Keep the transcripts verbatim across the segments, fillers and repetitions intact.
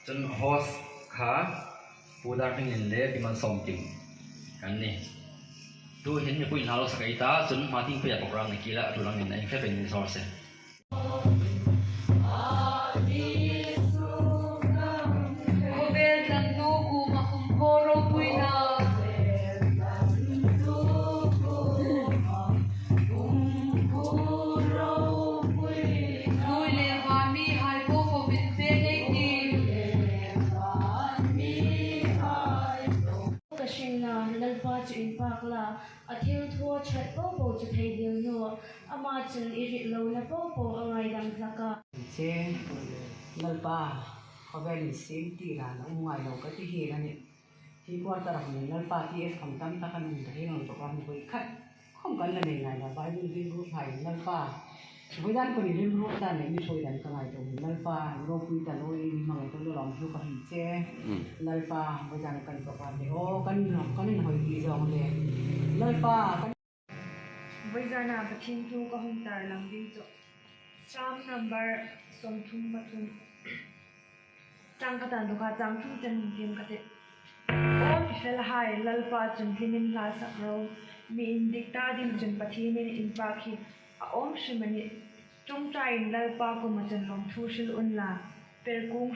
Chun host kha Pu Darhmingin le Pi Malsawmkim an nih. Tuhin mipui hla lo sak ei ta, chun hma tieng pei a program ni kila a tu langin a infe pei ni sawr se. Khawvel tlannu kuoma kumkhuo ropuina. Hnuoi le van mihai po po min fe ei tih. Ka hringna Lalpa chu inpak la, a thilthua ṭhat po po chu theihlil naw, ama chun i rilru po po a ngaidam hlak a. Che, Lalpa, khawvel insiem tira na um ngai lo ka ti hi a nih. Hi quarter-a hin Lalpa T F khawm tam tak an um ta hi, nang tawk a mi voi khat khawm kan la nei ngai la, Bible rilru hai Lalpa. Voizan khawm rilru ta nei mi ṭhuoi dan ka ngaituo hin Lalpa, ropui ta lo, i mi hmangai ta lo lawm chu ka hei che. Mm. Lalpa, voizan kan tawk a mi aw, kan, kan inhawi ti zawng le. Lalpa, kan Voizana Pathien thu ka hung tarlang ding chu Psalm number sawmthum pathum. Chang khat a inthawka chang thum chen hung tiem ka tih. Aw mi felhai, Lalpa chun hlimin hla sak ro. Mi indik ta ding chun Pathienin inpak hi a awm hrim a nih. Ṭawngṭaiin Lalpa kuoma chun lawmthu hril unla. Perkung,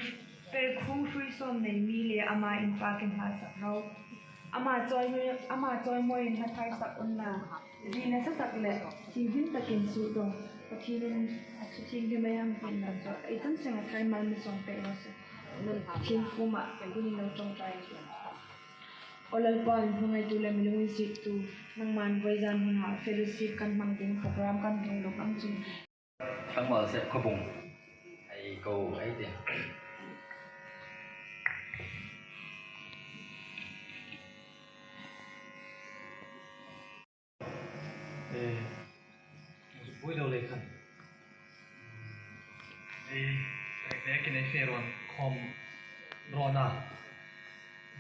perkhung hrui sawm nei mi le ama inpakin hla sak ro. Ama chawimawi, ama chawimawiin hla thar sak unla. Ri nasa tak le, thienghlim takin suok ro. Pathienin a thu thienghlim ei hang pek naw chu, ei chun seng a thar mal mi sawm pek raw se. Pathien kuoma kunin lo ṭawngṭai ro. Aw Lalpa, mi hmangaitu le mi lunginsiettu, nangman voizan huna fellowship kan hmang ding program kan hung lok ang chun. Tlangval sep khawpung ei ko ei tih. Eh, pui lo le khan. Ei, ei, ei, kin ei fe rawn khawm rawn a.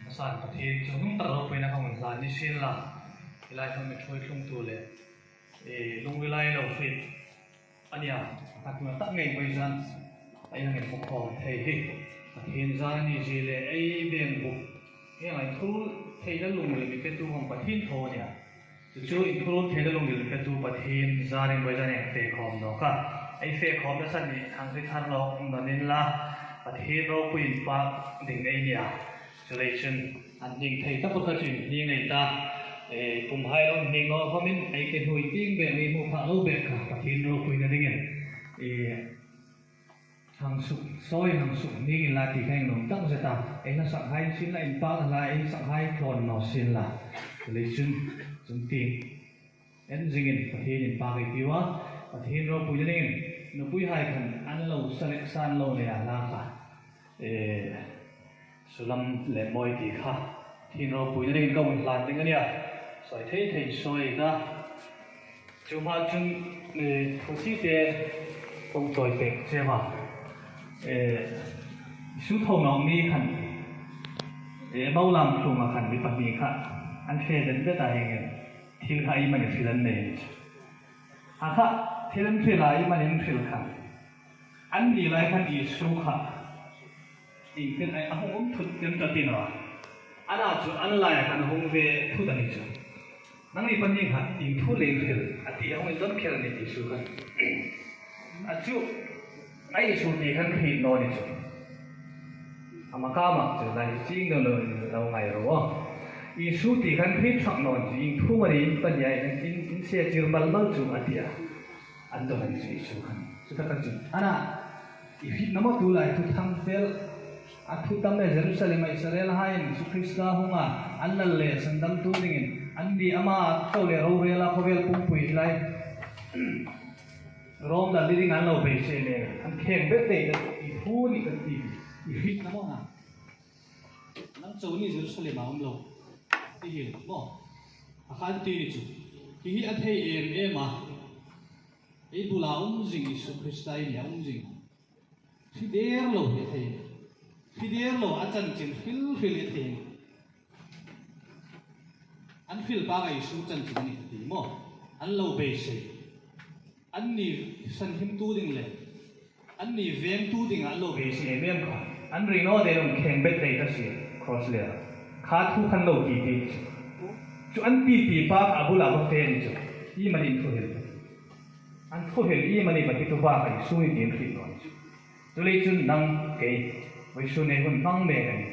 Masan Pathien chu nung tak ropuina ka hung hlan ni sien la. Hi lai khawm mi ṭhuoi tlungtu le, eh, lungril ei lo hriet a nia, a hnuoi tak ngei voizan ei hang inhmu khawm thei hi Pathien zar a ni zie le ei beng buk. Hieng ang thu theina lungril mi petu khawm Pathien thaw a nia. Chu chu inthuruol theina lungril petu Pathien zarin voizan ei fe khawm nawk a. Ei fe khawmna san hi hang hre thar nawk naw ning la, Pathien ropui inpak ding ei nia. Chuleiin chun an hning thei taphawt kha chu inhning ei ta. Eh, kumhai lo hning naw khawmin ei ke hnuoi tieng bek, ei hmu phak lo bek kha Pathien ropuina dingin, eh, hang suk, sawi hang suk hning inla ti kha ei nuom tak zet a. Ei hla sakhai sien la, inpak hla ei sakhai thawn naw sien la. Chuleiin chun, chun tieng en zingin Pathien inpak ei tiu a. Pathien ropuina dingin nupuihai khan an lo select san lo nei a hla kha. Eh, Sulam le Mawi ti kha Pathien ropuina dingin ka hung hlan ding a nia. Sawi thei thei sawi ta. Chu hma chun, eh, thu chi te kong chawi pek che ma. Eh, Isu tho nawk ni khan, eh, Maulam tlunga khan mi pahni kha an fe den bet a, hieng ang thil kha ei mani thil an nei. A kha thil an hril a, ei mani an hril khan. Anni lai khan Isu kha iengtin a hung um thut tlem ta ti naw a. Ana chu an laia khan hung ve thut a ni chu. Nangni pahni kha ieng thu leiin hril a ti a hung indawn khel a ni Isu khan. A chu, a Isu ti khan hriet naw ni chu. A maka mak chu lai ching deuin lo, lo ngai ro aw. Isu ti khan hriet sak naw ni chu, ieng thu mani in pahni a in, in, in se chir mal mal chu a ti a. An dawn a ni chu Isu khan. Chutaka chun, ana, i hrietna maw tulai thu thang fel, a thu tam le Jerusalem-a Israelhaiin Isu Krista hunga an lal le sandamtu dingin, anni ama chau le rorela khawvel pumpui lai. Rom lal ni ding an lo beisei le, an kheng bet dai ta, i thu ni kan ti, i hriet na maw na. Nang chau ni Jerusalem a um lo, ti hi maw. A khan ti ni chu, hi hi a thei em em a. Ei bula um zing Isu Krista i ni a um zing. Hri der lo hi a thei. Hri der lo a chanchin hril hril hi a thei. An hril pa ka Isu chanchin ni ti maw. An lo beisei. An ni sanhim tu ding le. An ni veng tu ding a lo beisei em em kha. An ring naw de lo kheng bet dai ta si. Cross le. Kha thu khan lo ti ti. Chu an ti ti pa a bula va fe ni chu. I manin thu hil. An thu hil i mani va ti tu ba ka Isu ni tin hriet naw ni chu. Chuleiin chun nang kei, vawisun nei hun hmang mek a nih.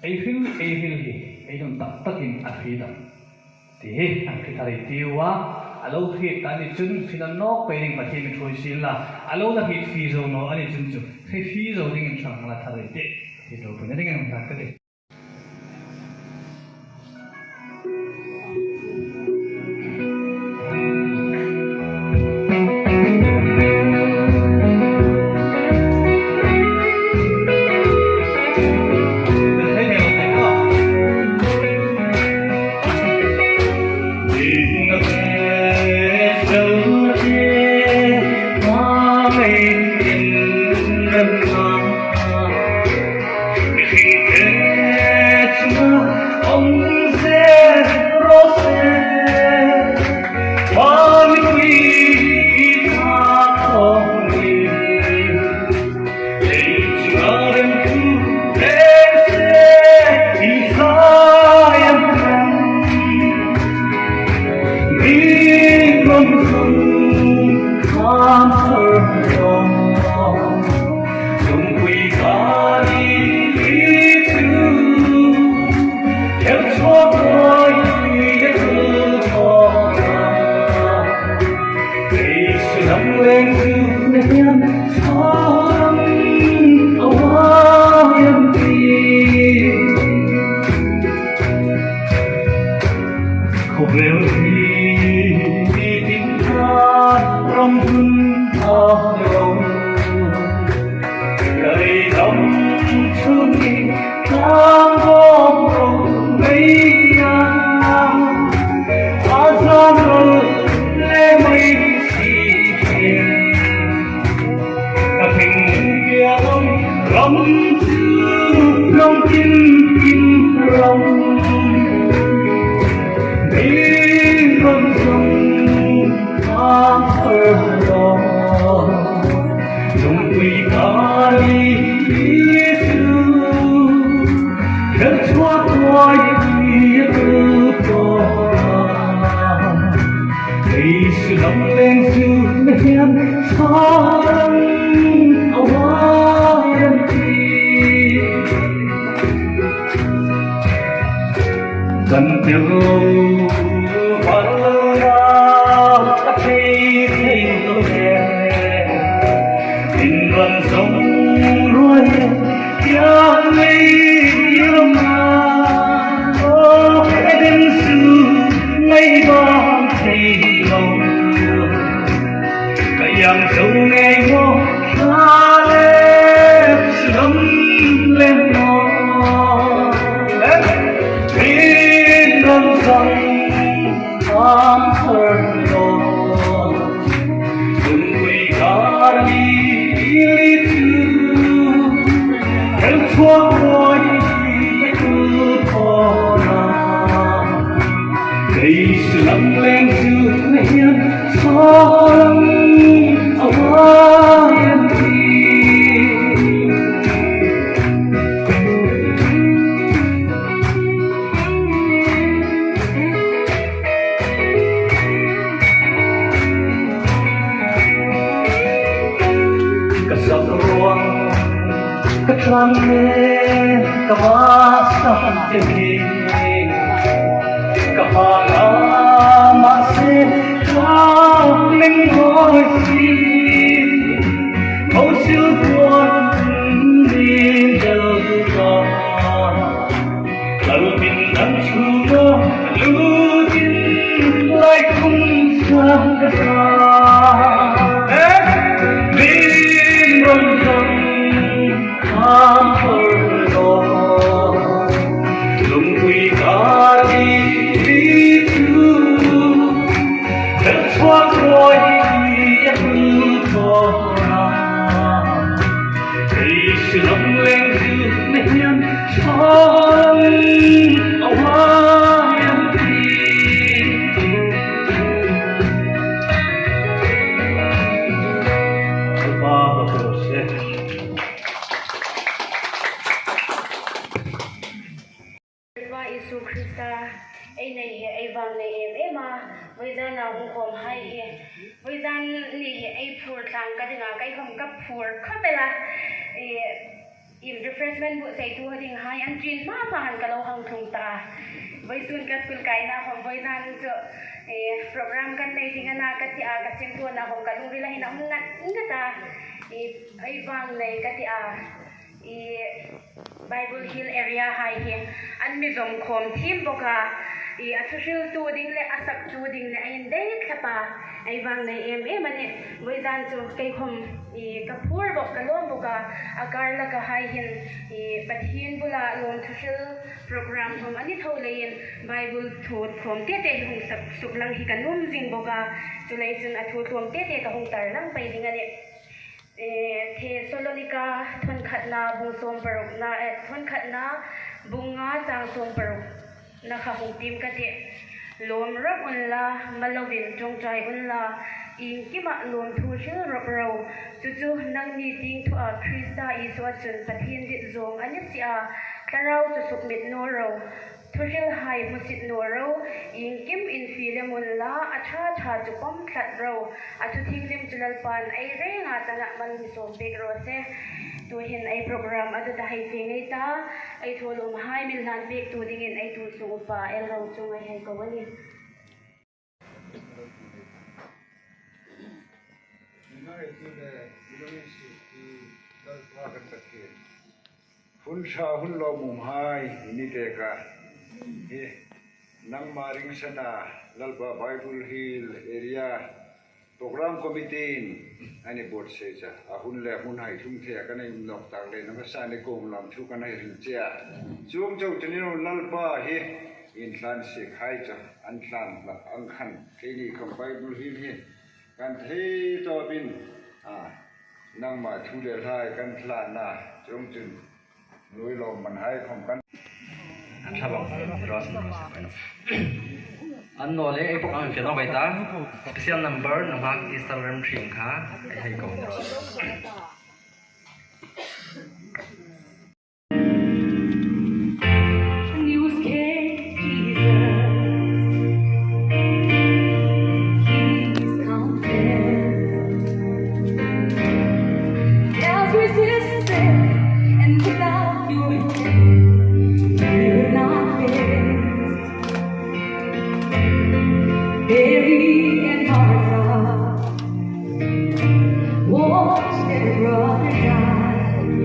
Ei hril, ei hril hi, ei nun tak takin a hriet am ti hi, an hriet a rei tiu a, a lo hriet ta ni chun, hriet a nawk pei ding Pathien min ṭhuoi sien la, a lo la hriet fie zo naw a ni chun chu, hriet fie zo dingin ṭhang la thar rei teh, ti lo pui na dingin hung tak ka ti. Khawvel hi ding khan ram hun a lo. Leidam chunga tlang bawm ro mei a. A zan ral le mei si hin. Ka thing kia lam, lam chu, lam kin kin lam. Min ram sung, a sar lo. Lungpui ka ni chu, kan chua tuai ni tu ko. Ei su lam leng su na hian chang a wai an ti. Kan tel lo, var lo na, ka thei thei lo le. Min ran song ruai, ya mei ram na. Oh, ka den su, ngai bang thei lo. Ka yang zo nei mo, hla le, lam le mo. Eh, min ram song, am sar lo. Lungpui ka ni chu, hel chhuak ruai tu thaw na. Kei su lam leng chu na hian chang a wai an ti. Ka sak ruang, ka tlang le, ka va sam te hi. Ka hma ka ma se, ka meng hoi si. Mo sil kuan ni del ka. Kalbin dan chunga lutin lai kum sa Pa Isu Krista ei nei hi ei vang nei em em a, vawizana hung khawm hai hi, vawizan ni hi ei phur tlang ka dinga, kei khawm ka phur khawp el a. I, im refreshment bu sei tu ding hai an chin hma hma han ka lo hang thung ta. Vawisun ka school kaina khawm vawizan chu, i, program kan nei ding a na ka ti a, ka seng tu na khawm ka lungrila hin a hung ngat ngat a. I, ei vang nei ka ti a. I, Bible Hill area hai hi an mi zawm khawm thiem bawk a, i, a thuhriltu ding le a saktu ding le a indei thlap a, ei vang nei em em a nih. Vawizan chu kei khawm, i, ka phur bawk, ka lawm bawk a, a kar laka hai hin, i, Pathien bula lawm thuhril program khawm a ni tho leiin Bible thu khawm te te hi hung sak suk lang hi ka nuom zing bawk a, chuleiin a thu khawm te te ka hung tar lang pei ding a nih. Eh, Thessalonika thawnkhatna bung sawm parukna, eh, thawnkhatna bung nga chang sawm parukna kha hung tiem ka tih. Lawm rawp unla, mal lovin ṭawngṭai unla, iengkima lawmthu hril rawp ro. Chu chu nangni tieng thua Krista Isua chun Pathien dit zawng a ni si a, thlarau chu sukmit naw ro. Thuhrilhai hmusit naw ro, iengkim infiel lem unla, a ṭha ṭha chu pawm tlat ro, a thu thienghlim chu Lalpan ei renga changa mal mi sawm pek raw se. Tuhin ei program a dawt a hei fe ngei ta, ei thawlawmhai mi hlan pektu dingin ei tuisunga upa L. Rochunga hei ko a nih. Hun ṭha, hun lawmumhai, i ni pek a. Hi, nangma ringsana, Lalpa Bible Hill Area Program Committee-in a ni buotsai che a. A hun le hun hai tlung thei a, kan ei um nawk tak leiin, a hmasa ni kuom lawmthu kan hei hril che a. Chuong chau chu ni naw Lalpa hi, in thlan sik hai chu, an thlan hlak ang khan. Keini khawm Bible Hill hi, kan thei tawpin, a, nangma thu le hla kan thlan a, chuong chun, Lui lo man hai khawm kan. An ṭha bawk, Ros, Ros, Ros. An naw le, ei program fe naw bai ta. Special number, nunghak Easter Remhring kha, ei hei ko. News came, Jesus, he's come. There's resistance, and without your help, we're not fixed. Mary and Martha watched their brother die.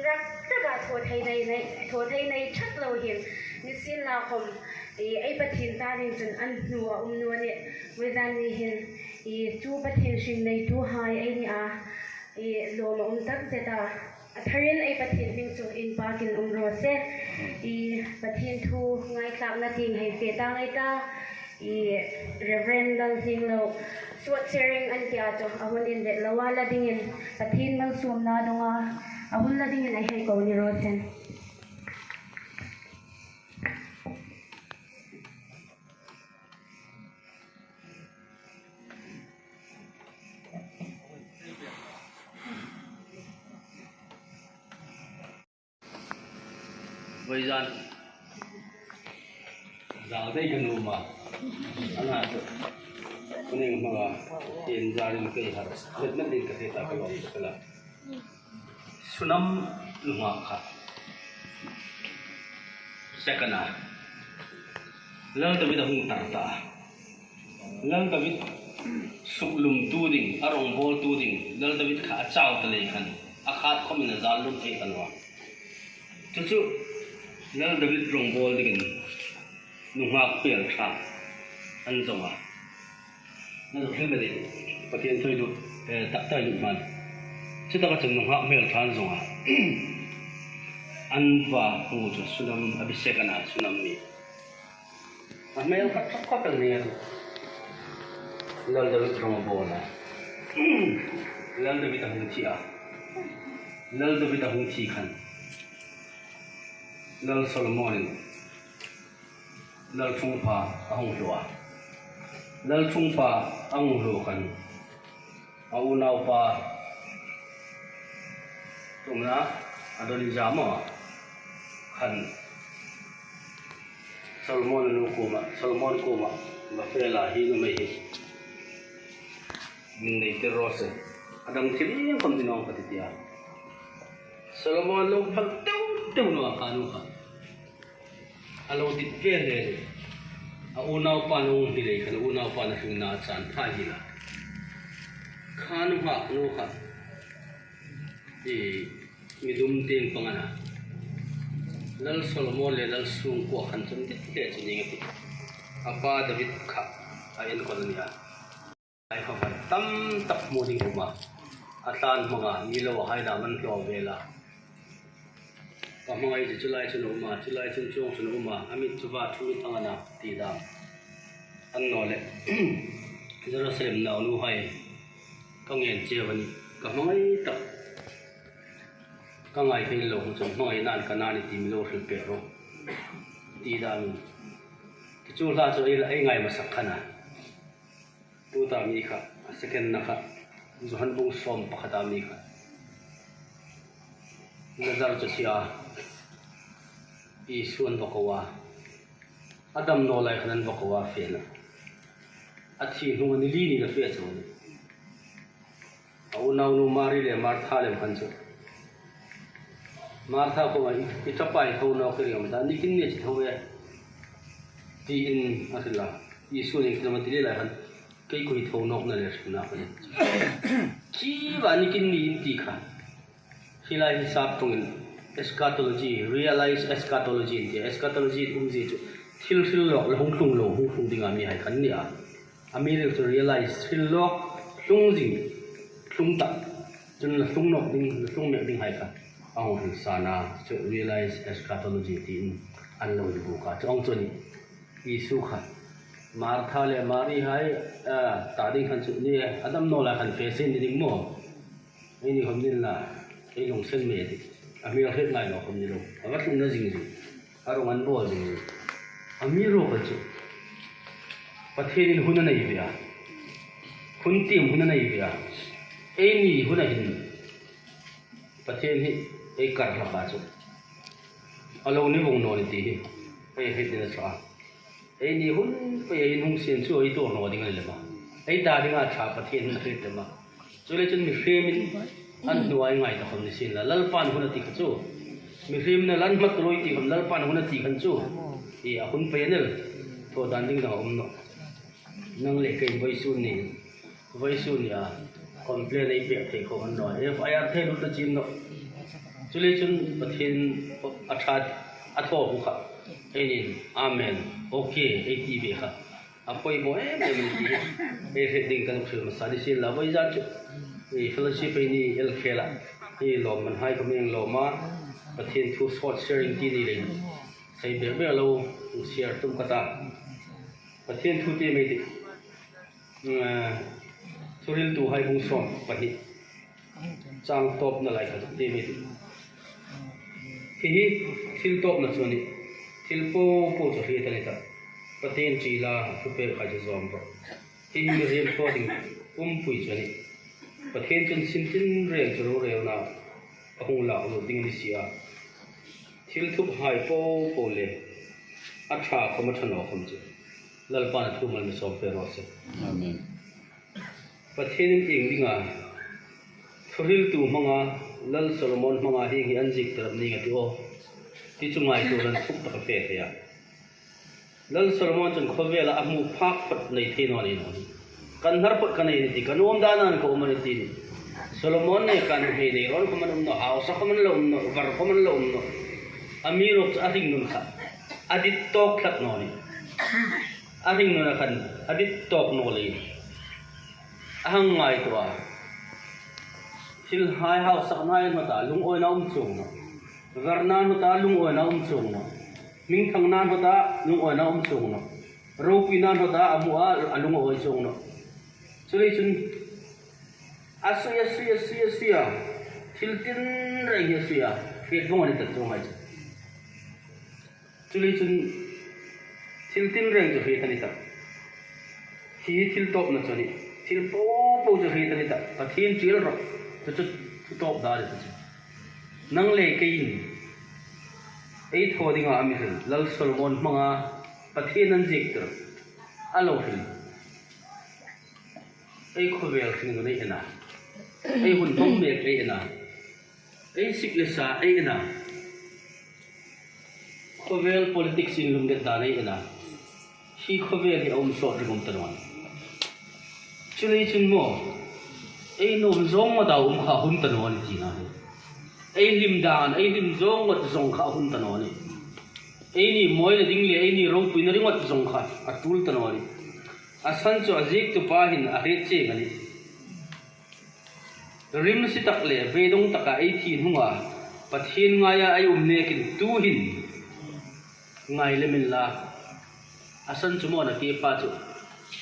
Rak taka thaw thei nei, nei, thaw thei nei ṭhak lo hin, nisienlakhawm, i, ei Pathien ta ding chun an hnu a um naw nih. Vawisun ni hin, i, chu Pathien hring neituhai ei ni a, i, lawm a um takzet a. A tharin ei Pathien hming chu inpakin um raw se. I, Pathien thu ngaithlakna tieng hei fe ta ngai ta. I, Reverend Lalhminglo, short sharing an tia chu, a hun inlet loa la dingin, Pathien malsawmna donga, a hun la dingin ei hei ko ni raw se. Vawizan zal dai ka nuom a. Ana chu. Kuning hmanga, tin zarin kei har. Let na din ka thei ta ka lawm ka la. Sunam nunghak kha. Second a. Lal David a hung tar ta. Lal David suklumtu ding, a rongbawltu ding, Lal David kha a chau ta lei khan, a khat khawmin a zal lum thei ta naw a. Chu chu, Lal David rongbawl dingin nunghak hmel ṭha an zawng a. An zawng hrim hrim a, Pathien thawi lut, eh, tak tak lut hman. Chutaka chun nunghak hmel ṭha an zawng a. An va hmu chu Sunam, Abisek a na, Sunam mi. A hmel khat thawk khat a ni a. Lal David rong a bawl a. Lal David a hung thi a. Lal David a hung thi khan, Lal Solomonin Lal Thungpha a hung hluo a. Lal Thungpha a hung hluo khan, a unaupa, tumna Adonija maw khan, Solomon nu kuoma, Solomon kuoma, va fe la, hi nuhmei hi min nei tir raw se. A dang thil iengkhom ni naw ka ti tia. Solomon lo phal teu teu naw a, kha nu kha. A lo dit ve hle. A unaupa nu hi lei khan, a unaupa nu hringna a chan pha hi la. Kha nunghak nu kha, i, mi dum tieng pang a na. Lal Solomon le Lal Sungkuo khan chun dit hle chu ning a tih. A pa David kha a enkawl a ni a. Ai kha va tam tak hmu ding a um a. A tlan hmanga mi lo a hai dam an hlaw vel a. Ka hmangai chu chu lai chun a um a, chu lai chun chuong chun a um a, a mit chu va thumit ang a na, ti dam. Annawleh, Jerusalem naunuhai, ka ngen cheu a nih, ka hmangai tak. Ka ngai thei lo chun hmangaina an ka na ni ti mi lo hril pek ro, ti dam. Chu chu hla chu ei, ei ngai hmasak khan a. Tuta mi kha, a second na kha, Johan bung sawm pakhata mi kha, Lazar chu thi a, Isu an va ko a, a dam naw lai khan an va ko a, fena. A thi hnung a ni li ni la fe chu. A unaunu Mari le Martha lem khan chu, Martha kuoma, i, i chapa hi tho nawk ka ring a, ta nikin ni chi tho e, tiin a hril a. Isu ning tlama ti le lai khan, kei kuoma hi tho nawkna le hril nawk a nih. Khi va nikin ni in ti kha. Hi lai hi sap tungin eschatology, realized eschatology in ti, eschatology umzie chu thil hril lawk le hung tlung lo, hung tlung dinga mi hai khan ni a. A mi ril chu realize, hril lawk, tlung zing, tlung tak, chun la tlung nawk ding, la tlung mek ding hai kha a hung hril sa a, chu realize eschatology tiin an lo inbuk a. Chuong chu a nih, Isu kha Martha le Mari hai, a, ta ding khan chu ni e, a dam naw lai khan fe sien ni ding maw. Eini khom ni la, ei lunginsen mi a tih. A hmel hriet ngai naw khom ni lo. A va tlungna zing zing. A rong an bawl zing zing. Amiruokchu Pathienin hun a nei ve a. Hun tiem hun a nei ve a. Eini huna hin Pathien hi ei kar hlak a chu, a lo ni vong naw ni ti hi ei hriet ding a ṭha. Eini hun pei ei hung sien chu ei tuor naw ding a ni lem a. Ei ta dinga ṭha Pathien hun a hriet lem a. Chuleiin chun mihriemin an hnuoi ngai ta khom ni sien la. Lalpan hun a ti kha chu, mihriemin a lan hmat lo ti khom, Lalpan hun a ti khan chu, i, a hun pei a ni el. Thaw dan ding dang a um nawh. Nang le kei vawisun ni, vawisun nia complain ei pek thei khom a ni naw. F I R thei lut ta chin nawh. Chuleiin chun Pathien a ṭha, a thaw hu kha eini hin, Amen, okay, ei ti ve kha a poimaw em em a nih ti ei hriet ding ka zuk hril hmasa. Nisienla, vawizan chu ei fellowship ei ni el khela, ei lawmmanhai khom ei lawm a, Pathien thu short sharing ti ni leiin, sei ber ber lo share tum ka ta. Pathien thu ti mei ti. Eh, Thuhriltuhai bung sawm pahni, chang tawpna lai kha zuk ti mei ti. Hi hi thil tawpna chu a nih. Thil popo chu hriet a ni tah. Pathien ṭi la, thupekhai chu zawm rawh. Hi hi mihriem thaw ding pumpui chu a nih. Pathien chun sin tinreng chu rorelna a hung lak lut ding a ni si a. Thil thuphai popo le a ṭha khom, a ṭha naw khom chu Lalpan a thu mal mi sawm pe raw se. Amen. Pathienin ieng dinga Thuhriltu hmanga, Lal Solomon hmanga hieng hi an ziektir am ning a ti aw, ti chu ngaituo lan thuk tak a fe thei a. Lal Solomon chun khawvela a hmu phak phawt nei thei naw ni naw ni. Kan hnar phawt ka nei ni ti, ka nuom dan an ka um a ni ti ni. Solomon neka nuhmei nei rawn khom an um nawh, hausa khom an la um nawh, var khom an la um nawh. Amiruokchu a hringnun kha a dit tawk tlat naw ni. A hringnuna khan a dit tawk naw leiin a hang ngaituo a. Thilhai hausa hnai an hnawt a, lungawina um chuong nawh. Varna an hnawt a, lungawina um chuong nawh. Hmingthangna an hnawt a, lungawina um chuong nawh. Ropuina an hnawt a, a hmu a, a lungawi chuong nawh. Chuleiin chun a sui a, sui a, sui a, sui a. Thil tinreng hi a sui a. Hriet vawng a ni tah chuonghai chu. Chuleiin chun thil tinreng chu hriet a ni tah. Hi hi thil tawpna chu a nih. Thil popo chu hriet a ni tah. Pathien ṭi el rawh. Chu chu thu tawp dan a ni chu. Nang le keiin ei thaw dinga a mi hril Lal Solomon hmanga Pathien an ziektir a lo hril. Ei khawvel hringnun ei en a. Ei hun hmang mek ei en a. Ei sik le sa ei en a. Khawvel politics-in lumlet dan ei en a. Hi khawvel hi a um sawt ringawt ta naw a nih. Chuleiin chun maw, ei nuom zawng ngawta um kha a hun ta naw a nih tina hi. Ei hlim dan, ei hlim zawng ngawt zawng kha a hun ta naw a nih. Eini mawina ding le eini ropuina ringawt zawng kha a tul ta naw a nih. A san chu a ziektupa hin a hriet chieng a nih. Rimsi tak le beidawng taka ei thi hnunga Pathien ngaia ei um nekin tuhin ngai lem inla. A san chu maw, a ke pa chu,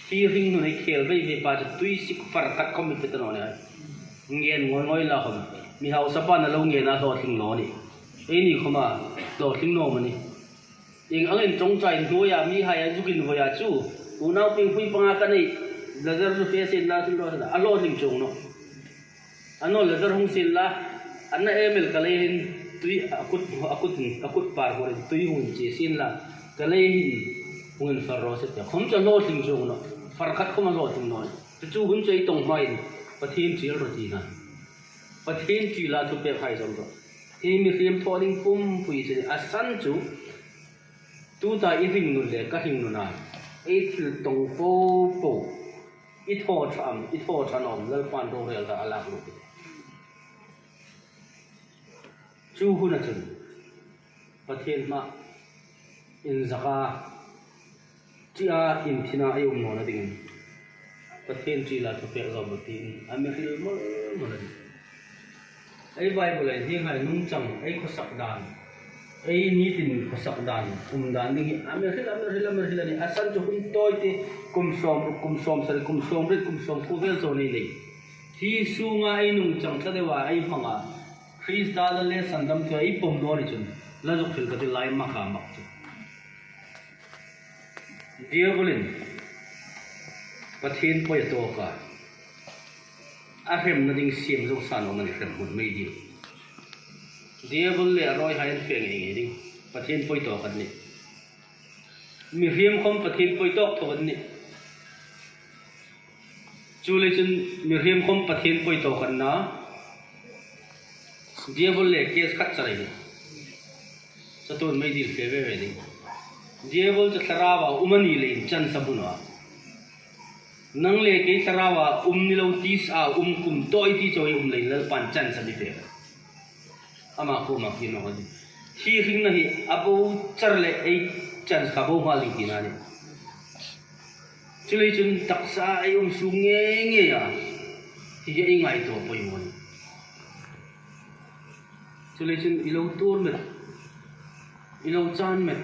hi hringnun ei khel vei vei pa chu tuisik far khat khom mi pe ta naw ni hai. Ngen ngawi ngawi la khom, mi hausa pan a lo ngen a hlawtling naw ni. Eini khoma hlawtling naw maw ni. Ieng angin ṭawngṭai hnuoia mihai a zuk invawia chu, unau pingpui panga ka nei, Lazar chu fe sien la, thil raw sien la, a hlawtling chuong nawh. A naw, Lazar hung sien la, a na em el ka lei hin tui a kut, a kut, a kut par hmurin tui hung inchie sien la, ka lei hin hung infar raw se ti khom chu a hlawtling chuong nawh. Far khat khom a hlawtling naw ni. Chu chu hun chu ei tawng hmain Pathien ṭi el rawh tina. Pathien ṭi la, thupekhai zawm rawh. Hi mihriem thaw ding pumpui chu a san chu, tuta i hringnun le ka hringnuna ei thil tawng popo, i thaw ṭha am, i thaw ṭha naw am, Lalpan rorelna a lak lut. Chu huna chun Pathien hmaa inzaka ṭia inthina ei um nawna dingin Pathien ṭi la, thupek zawm rawh tiin a mi hril mawlh mawlh a nih. Ei Bible-a hin hienghai nungchang, ei khawsak dan, ei nitin khawsak dan, um dan ding hi a mi hril, a mi hril, a mi hril a nih. A san chu hun tawite, kum sawm, kum sawmsari, kum sawmriet, kum sawmkuo vel zawng ei nei. Hi sunga ei nungchang tlat deu a, ei hmanga Krista la le sandamthua ei pawm naw ni chun, la zuk hril ka ti lai mak a mak chu. Diabolin Pathien pawi a tawk a, a hremna ding siem zo sa naw a ni, hremhmun mei ding. Diabol le a rawihai an fe ngei ngei ding. Pathien pawi tawk an nih. Mihriem khom Pathien pawi tawk tho an nih. Chuleiin chun mihriem khom Pathien pawi tawk an na. Diabol le case khat char ei nih. Chatuon mei dil fe ve ve ding. Diabol chu thlaraua um a ni leiin chance a hmu naw a. Nang le kei thlaraua um ni lo, tisa um, kum tawite chau ei um leiin Lalpan chance a mi pek. Ama kuoma kien naw a nih. Hi hringna hi a bo char le ei chance kha bo nghal ding tina a nih. Chuleiin chun taksa ei um sung ngei ngei a, hi hi ei ngaituo poimaw a nih. Chuleiin chun i lo tuor met, i lo chan met,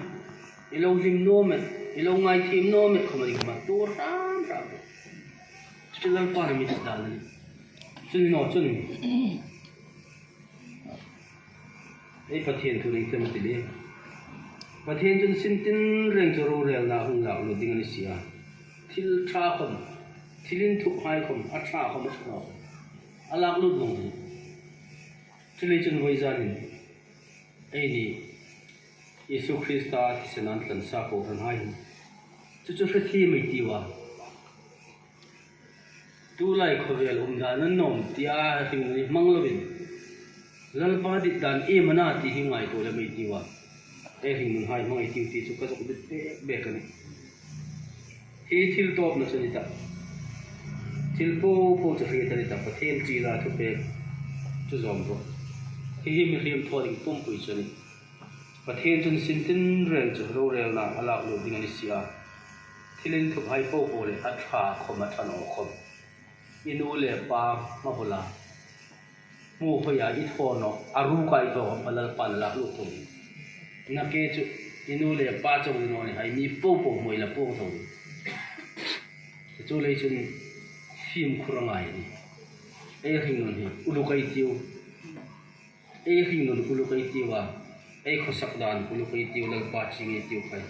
i lo hlim naw met, i lo ngaithiem naw met khawm a ni khawma tuor hram hram. Chu chu Lalpan a mi ṭhat dan a nih. Chu ni naw chun ei Pathien thu ring tlem ti le. Pathien chun sin tinreng chu rorelna hung lak lut ding a ni si a. Thil ṭha khawm, thil inthuphai khawm, a ṭha khawm, a ṭha khawm a lak lut vawng a nih. Chuleiin chun voizanin eini Isu Krista thisen an tlan sa kohranhai hin chu chu hre thiem ei tiu a. Tulai khawvel umdan a nuom tia hringnun hmang lovin, Lalpa dit dan iem a na ti hi ngaituo lem ei tiu a. Ei hringnunhai hmang ei tiu ti chu ka zuk dit bek bek a nih. Hi thil tawpna chu ni ta. Thil po po chu hriet a ni ta. Pathien ṭi la thupek chu zawm rawh. Hi hi mihriem thaw ding pumpui chu a nih. Pathien chun sin tinreng chu rorelna a lak lut ding a ni si a. Thil inthuphai po po le a ṭha khawm, a ṭha naw khawm, i nu le pa hma bula hmu hoi a i thaw naw, a ruk a i thaw khawm kha Lalpan a lak lut tho. Nakie chu i nu le pa chau ni naw ni hai mi po po hmu ei la puong tho. Chuleiin chun fimkhur a ngai a nih. Ei hringnun hi uluk ei tiu. Ei hringnun uluk ei tiu a, ei khawsak dan uluk ei tiu, Lalpa ching ei tiu khai.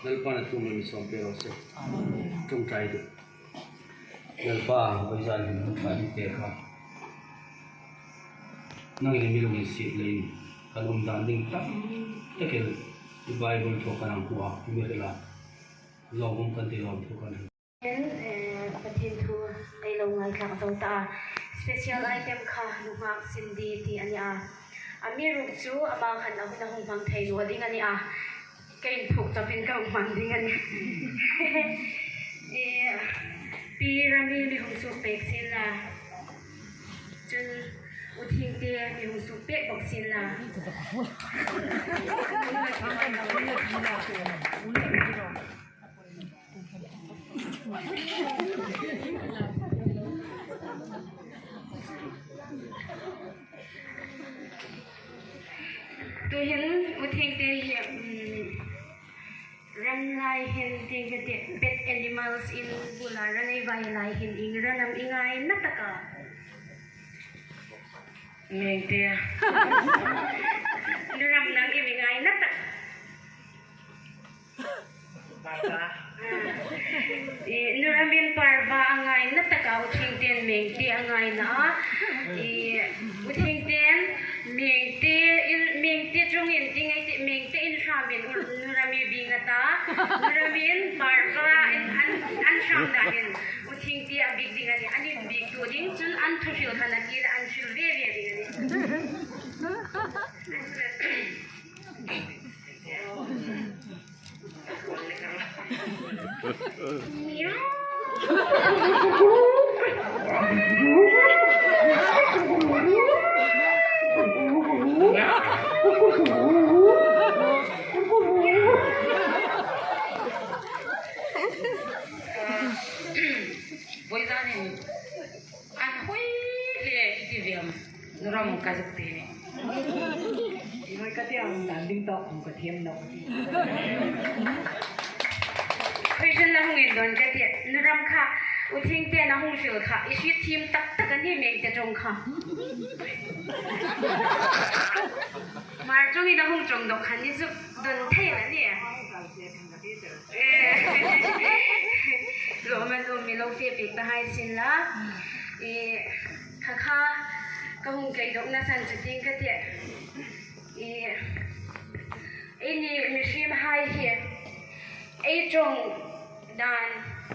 Lalpan a thu mi sawm pe raw se. Ṭawngṭai tu. Lalpa, voizan hin hun ṭha ding te kha nangin mi lunginsiet leiin kan umdan ding tak tak el i Bible thaw kan hang hmu a, i mi hril a. Lawmum kan ti lawm thu kan hang. Ken, eh, Pathien thu ei lo ngaithlak zo ta a. Special item kha nunghak Cindy ti a ni a. Amiruokchu ama khan a hun a hung hmang thei naw ding a ni a. Ka inphuok chawpin ka hung hmang ding a nih. Eh, Pi Rami mi hung suk pek sien la. Chun U Thingte mi hung suk pek bawk sien la. Tuhin U Thingte hi, um, ran lai hin tieng ka ti, pet animals in bula ran ei vai lai hin ieng ran am i ngaina tak a? Mengte. Nu Ramin am i ngaina tak? Parva. Eh, Nu Ramin parva a ngaina tak a, U Thingten mengte a ngaina a. Eh, U Thingten mengte in, mengte chungin ti ngai ti, mengte in hramin Nu Rami bing a ta. Nu Ramin parva in an, an hram danin U Thingte a bik ding a nih, an inbiktu ding chun an thuhril kha nakie an hril ve ve ding a nih. Voizanin an hoi le i ti viam. Nu Ram ka zuk ti ni. Ti noi ka ti ang dan ding tawk hung ka thiam nawk. Question la hung indawn ka ti. Nu Ram kha, U Thingten a hung hril kha, i hriet thiem tak tak a ni mengte ṭawng kha. Hmar chungin a hung ṭawng dawk kha ni chu dawn thei a ni. Eh, lawm an um, mi lo fe pek ta hai sien la. Eh, kha kha, ka hung kei dawkna san chu tieng ka ti. Eh, eini mihriemhai hi ei ṭawng dan,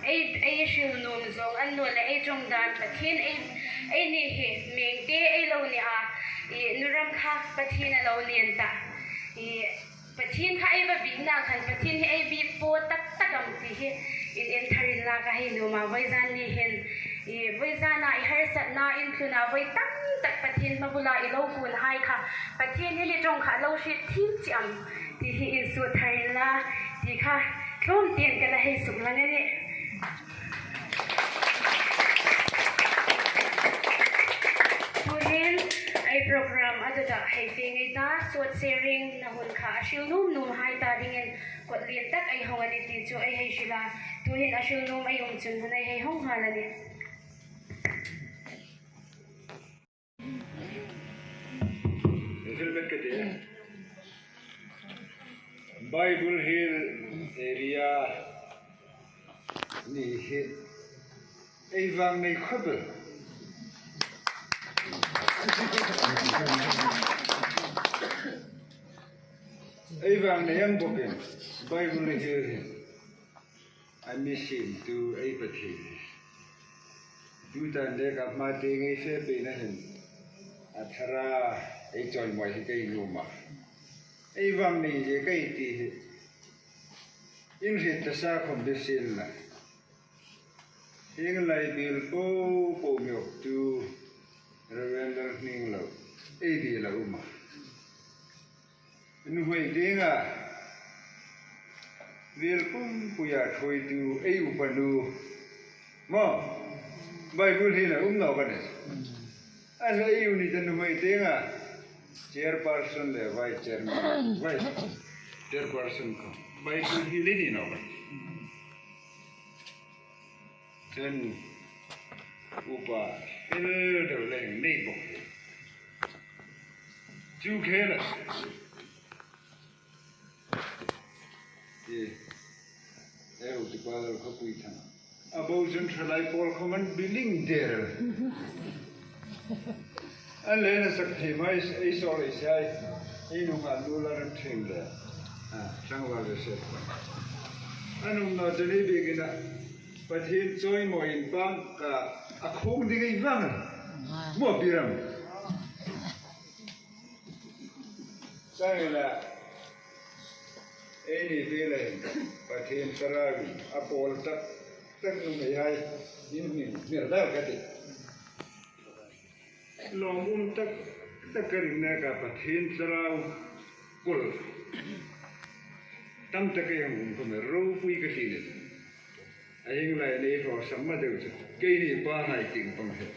ei, ei hril nuom zawng a ni naw le, ei ṭawng dan Pathien ei, eini hi mengte ei lo ni a, eh, Nu Ram kha Pathien a lo ni an ta. Eh, Pathien kha ei va bikna khan Pathien hi ei bik po tak tak am ti hi in en thar inla ka hei nuom a, voizan ni hin Vawizana i harsatna, i tlunna, vawi tam tak Pathien hmabula i lo hun hai kha, Pathien hi ni ṭawng kha lo hriet thiem chie am ti hi insuo thar inla, ti kha tlawm tien ka la hei suklang a nih. Tuhin ei program a dawta hei fe ngei ta, sword sharing na hun kha a hril nuom nuom hai ta dingin kawtlien tak ei hawng a nih ti chu ei hei hril a. Tuhin a hril nuom ei um chun hun ei hei hawng nghal a nih. Bible Hill area ni hi ei vang nei khawp el. Ei vang nei ang bawkin Bible Hill hi a mi siemtu ei Pathien. Tuta lekha hma tieng ei fe peina hin a thara ei chawimawi hi kei nuom a. Ei vang nei zie kei ti hi inhriet ta sa khawm ni sienla, hieng lai biel po po mi awptu Reverend Lalhninglo ei biel a um a. Nuhmei tienga biel pumpuia thuoitu ei upa nu. Maw, Bible Hill-a um nawk a nih. A la ei unit-a nuhmei tienga chairperson le vice chairman, vice chairperson kha Bible Hill-a ni nawk a nih. Chun upa fel deu leng nei bawk. Chu khela. E, eu ti pa lo khawpui thang. A bo chun thalai pawl khawm an biling der. An le na sak thei mai ei sawl ei sai. Ei nunga nu la ran thim le. A, tlangval le se. An um na chun ei biekina Pathien chawimawi inpang ka a khung ding ei vang. Maw biram. Changela, ei ni biel le Pathien Thlarau a pawl tak tak nuhmei hai in min mir dal ka ti. Lawmum tak tak ka ring neka Pathien Thlarau kul tam tak ei hung um khawm ropui ka ti a nih. A hieng lai nei hraw sam ma deu chu keini pa hai tieng pang hi.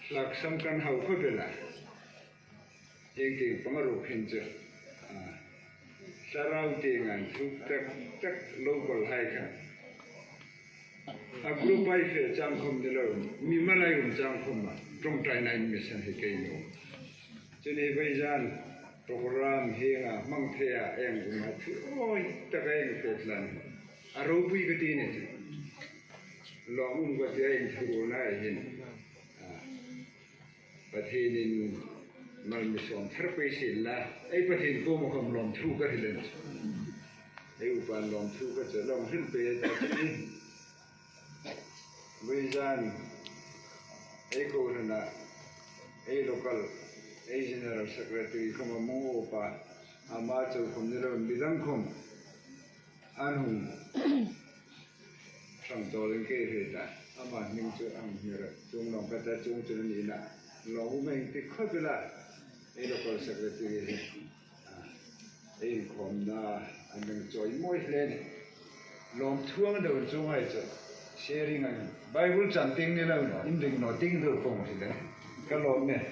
Hlak sam kan hau khawp el a. Ieng tieng pang a ruk hin chu. A, Thlarau tienga thu tak tak local hai kha. A group ai fe chang khawm ni lo, mimal ai um chang khawm a, ṭawngṭaina in mi san hi kei nuom. Chun hi vawi zan program hienga hmang thei a, ieng um a thu awi taka ieng fe tlan. A ropui ka ti a nih chu. Lawmum ka ti a, inthuruolna hin. A, Pathienin mal mi sawm thar pei sien la, ei Pathien kuoma khawm lawmthu ka hril a nih. Ei upan lawmthu ka che lawm hril pei ta chu ni. Vawi zan ei kohrana, ei local, ei General Secretary khawm a hmang upa, ama chau khawm ni lo, mi dang khawm an hung hrang tawlin kei hre ta. Ama hming chu ang hmira chung nawm ka ta, chung chu ni na. Lawmum ei ti khawp el a, ei local secretary hi. A, ei inkhawmna an ring chawimawi hle a nih. Lawmthu ang deu chung hai chu sharing ang. Bible chan tieng ni lo, in ring naw tieng deu pawng hi le. Ka lawm nih.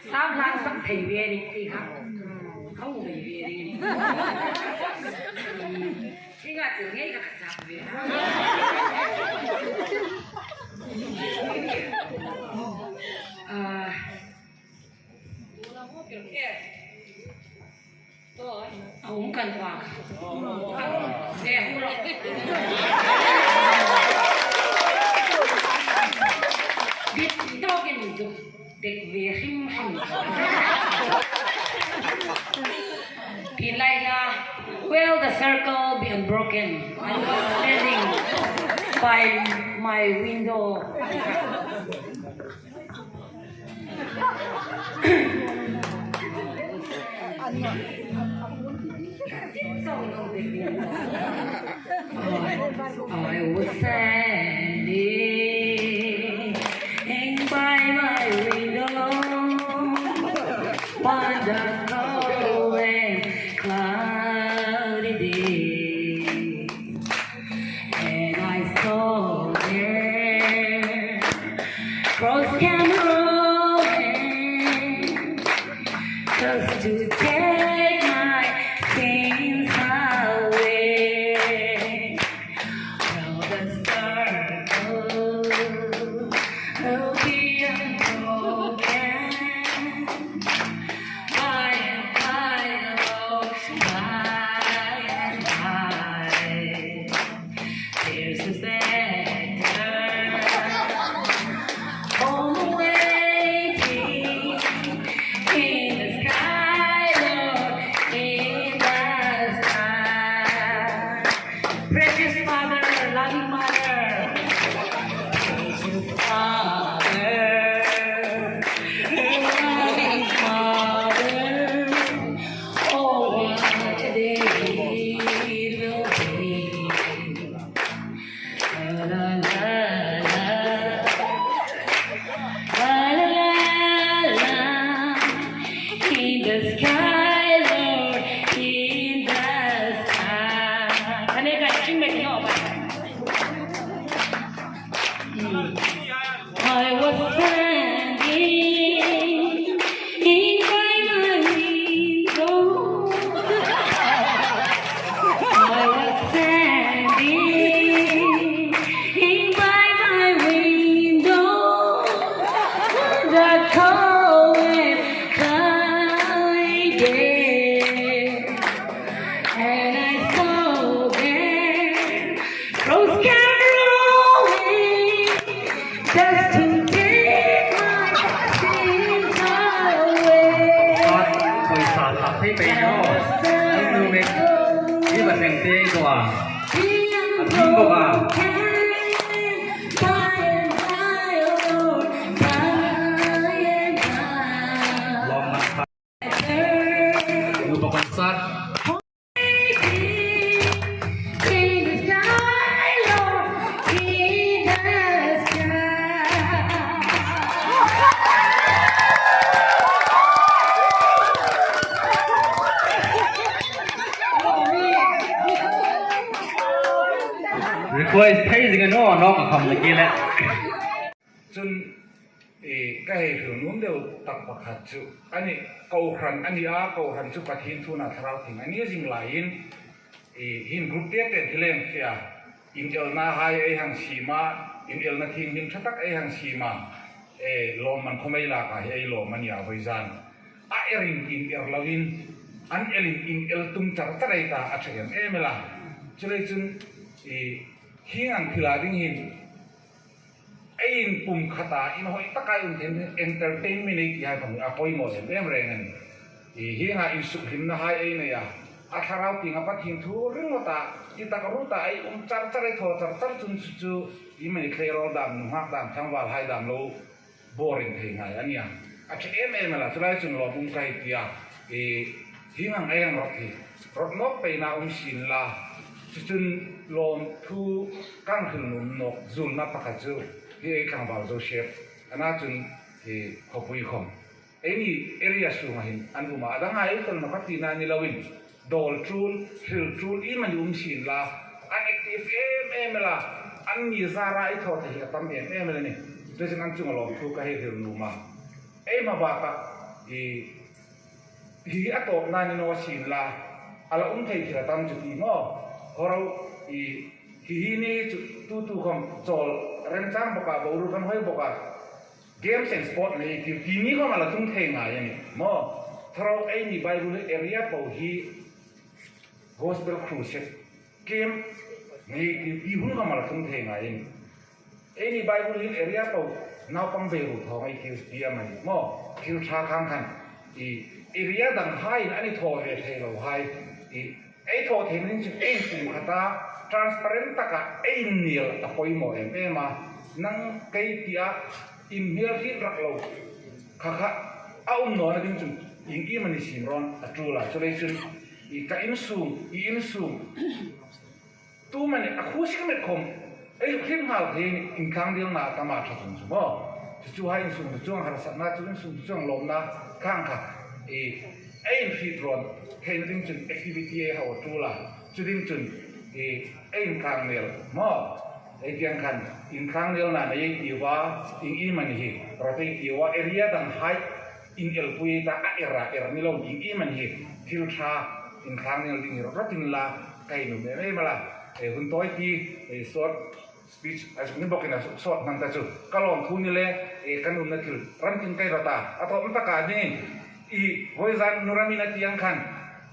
Sang hlang sak thei ve ni ti kha. Kha u ve ve ni. Ti nga chu ngei ka ka chak ve. Ah. A um kan pa. Eh, hung ro. Dit to ken zu. Dek ve hrim hrim. Ti lai na, will the circle be unbroken? I was standing by my window. I was standing by my window on the cold and cloudy day. And I saw there cross Cameroon just to take my sins away. Now the circle will be unbroken. By and by, oh, by and by, there's a better home waiting in the sky, Lord, in the sky. Precious Father, loving Mother, precious Father, loving Mother, oh, what a day it will be. La, la, la, la. La, la, la, la. In the sky, Lord, in the sky. Kan ei kan sing mek naw. Hmm. I was standing in by my window. I was standing in by my window. The cold and cloudy day. And I saw there cross Cameroon just to take my sins away. Pawisa tak thei pei naw. An nu mek. Hi ba seng te ko a. Be unbroken by and by, oh Lord, by and by. Lawm man kha. Nupa concert. Request thei zing a naw, naw ka kham le ki le. Chun, i, ka hei hril nuom deu tak pakhat chu, a ni, kohran a ni a, kohran chu Pathien thu a thlarau thienghlim a ni zing laiin, i, hin group te te thileng fia, inelna hai ei hang siem a, inelna thienghlim ṭha tak ei hang siem a, e, lawmman khom ei lak a, hi ei lawm a ni a, vawizan. A erin inel loin, an elin inel tum char char ei ta, a ṭha em em el a. Chuleiin chun, i, hieng ang thila ding hin, Ei inpumkhat a, inhawi taka ei um thei, entertainment ei ti hai khom a poimaw em em reng a nih. Hi hienga insukhlimna hai ei nei a, a thlarau tienga Pathien thu ringawt a, ti tak ruot a ei um char char, ei thaw char char chun chu chu, iemani tleirawl dam, nunghak dam, tlangval hai dam lo boring thei ngai a nih a. A ṭha em em el a, chu lai chun lawmum ka hei ti a. Hieng ang ei hang rawt hi, rawt nawk peina um sien la, chu chun lawmthu ka hang hril nuom nawk zuolna pakhat chu hi ei tlangval Joseph, a na chun hi khawpui khom, eini area sunga hin an um a, a dang hai fel nawk a tina ni loin, dawl tul, hril tul, iemani um sien la, an active em em el a, anni zara ei thaw thei hi a tam em em el a nih. Chu chun an chunga lawmthu ka hei hril nuom a. Ei hma bak a, hi, hi a tawpna ni naw sien la, a la um thei thil a tam chu ti maw. Hawro, hi, hi hi ni chu tu tu khom chawl remchang bawk a, boruok kan hoi bawk a. Games and sport nei ti, ti ni khom a la tlung thei ngai a nih maw. Hawro, eini Bible area po hi Gospel Crusade camp nei ti, ti hun khom a la tlung thei ngai a nih. Eini Bible Hill area po naupang bei ru thaw ngai ti, ti a mani maw. Thil ṭha khang khan, hi area dang haiin an thaw ve thei lo hai, hi ei thaw thei ning chun ei inpumkhat a, transparent taka ei innial a poimaw em em a. Nang kei tia inhmel hriet rak lo kha kha a um nawna ding chun ieng iemani siem rawn a ṭul a. Chuleiin chun hi ka insung, i insung, tu mani a khuo sik met khom ei hriet nghal thei a nih, inkhang dil na a tam a, ṭha chun chu maw. Chu chu hai insung chu chuong harsatna, chu insung chu chuong lawmna khang kha, hi ei inhriet rawn theina ding chun activity ei hau a ṭul a. Chu ding chun, hi ei inkhang nel maw. Ei tieng khan inkhang nelna nei ei tiu a, ieng iemani hi rawt ei tiu a, area dang hai inelpui ta a, er a, er ni lo, ieng iemani hi thil ṭha inkhang nel ding hi rawt inla, ka hei nuom em em el a. Ei hun tawi ti, ei short speech a zuk ni bawkin a, short hman ta chu ka lawmthu ni le, ei ka nuomna thil ram tin ka hei rawt a. A tawp taka dingin, hi vawizan nu ramin a tieng khan,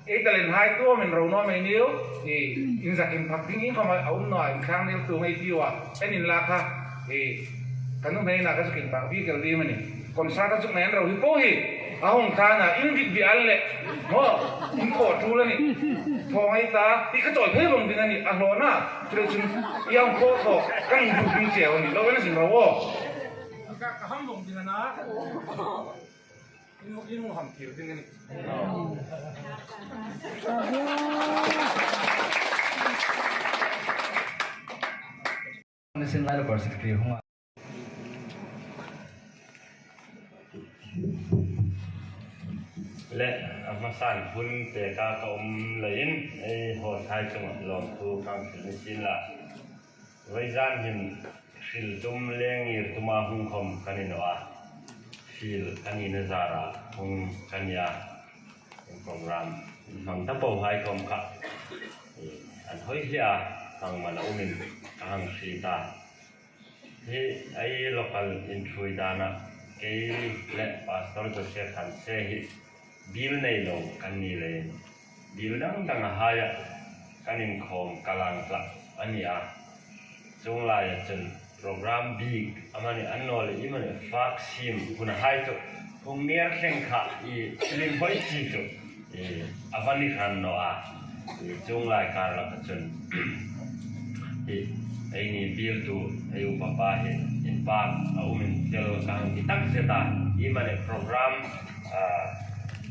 ei talent hai tu min ro naw mei niu, hi inzakin phak ding ieng khom a um naw a, inkhang nel tu ngei tiu a, en inla kha, hi ka nuhmeina ka zuk inpâk bik el ding a nih. Concert a zuk nei an ro hi po hi, a hung thlana in dik bi an le, maw, in thaw ṭul a nih. Thaw ngai ta, hi ka chawi phei vawng ding a nih, a hlawna. Chuleiin chun, i hang thaw thaw, kan inhmu ding cheu a nih, lo en zing ro aw. Ka, ka ham vawng ding a na. In, in hung ham thir ding a nih. Ni sin lai lo kar sik ti hung a. Le, a hmasan hun peka ka um leiin, ei hawthai chunga lawmthu ka hang hril ni sien la. Vawizan hin hril tum le ngir tuma hung khom ka ni naw a. Fiel ka nina zara hung ka ni a. Program hmang ta po hai khom kha, an hoi hle a, hang man a umin ka hang hriet a. Hi ei local inṭhuoi dana kei le Pastor Joseph Hanse hi biel nei lo kan ni leiin, biel dang dang a haia kan inkhawm ka lang tlak a ni a. Chuong laia chun program bik amani, an naw le iemani fak siem hun a hai chu hung ner thleng kha, i film hoi chi chu, i, a va ni hran naw a. I, chuong lai kar laka chun, i, eini bieltu, ei upa pa hi inpâk a umin fel ka hang ti tak zet a. Iemani program, a,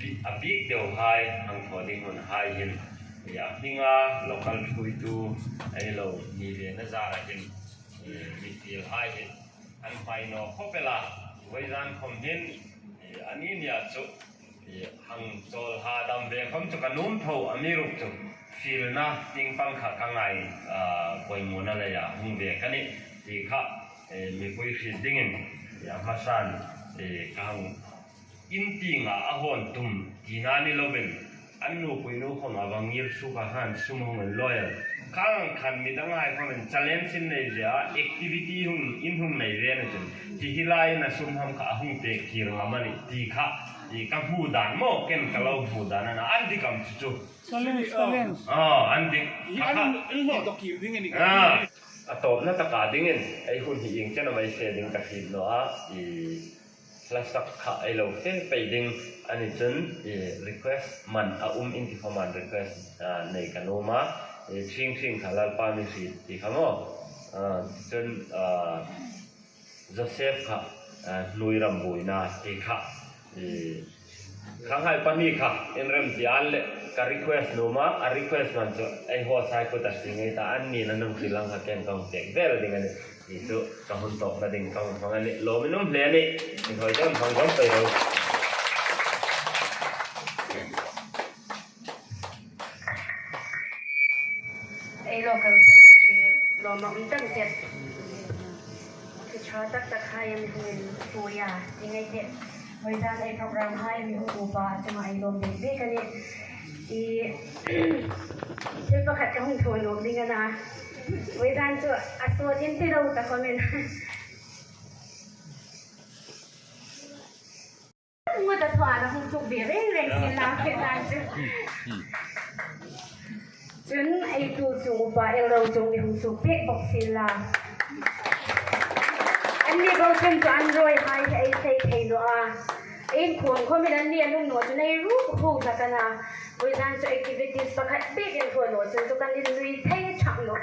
bi-, a bik deu hai hang thaw ding hun hai hin, i, a hminga local ṭhuoitu ei lo ni ve na zara hin, i, mi fiel hai hi an hmai naw khawp el a. Vawizan khom hin, i, a ni nia chu, i, hang chawl ha dam ve khom chu ka nuom tho, amiruokchu fielna tieng pang kha ka ngai, a, poimawna leia hung ve ka nih ti kha, e, mipui hriet dingin, i, a hmasan, e, ka hang in tienga a hawn tum tina ni lovin, an nupui nu khom a va ngir suok a, han sum hung inlawi el. Khang khan mi dang hai khomin challenge in nei ve a, activity hung, in hung nei ve na chun, ti hi laiin a sum ham kha a hung pek kir ngam a nih ti kha, i, ka hmu dan maw, ken ka lo hmu dan a na, an dik am chu chu. Challenge, challenge. Ah, an dik. Hi an, an lo dok kir ding a ni. Ah. A tawpna taka dingin ei hun hi ieng chen am ei fe ding ka hriet naw a, i hla sak kha ei lo fe pei ding a ni chun, i request man a um in ti khawmin request, ah, nei ka nuom a, i hring hring kha Lalpa mi hriet ti kha maw. Ah, chun, ah, Joseph kha, ah, hnuoi ram buoina ti kha, i Khanghai pahni kha inrem ti an le ka request nuom a, a request man chu ei host hai kuta si ngei ta, an nina nung ti lang kha ken ka hung pek vel ding a nih. Ti chu ka hun tawpna ding ka hung hmang a nih. Lawm in um hle a nih. Inhawi dam hmang dam pei ro. Ei local secretary lawmum tak zet. Ka ṭha tak tak hai an hung inpuia, i ngai te. Voizan ei program hai mi hung upa chunga ei lawm bek bek a nih. I thil pakhat ka hung thaw nuom ding a na. Voizan chu a sawt in ti lo ta khawmin. Ngut a thaw a hung suk ve reng reng sin la, voizan chu. Chun ei tu chu upa el ro chung mi hung suk pek bok sin la. An ni bo chun chu an rawi hai ei thei thei naw a. Ei khom khom in an ni an um naw chun ei ru hu hlak a na. Voizan chu activities pakhat bek ei thaw naw chun chu kan innui thei chak naw.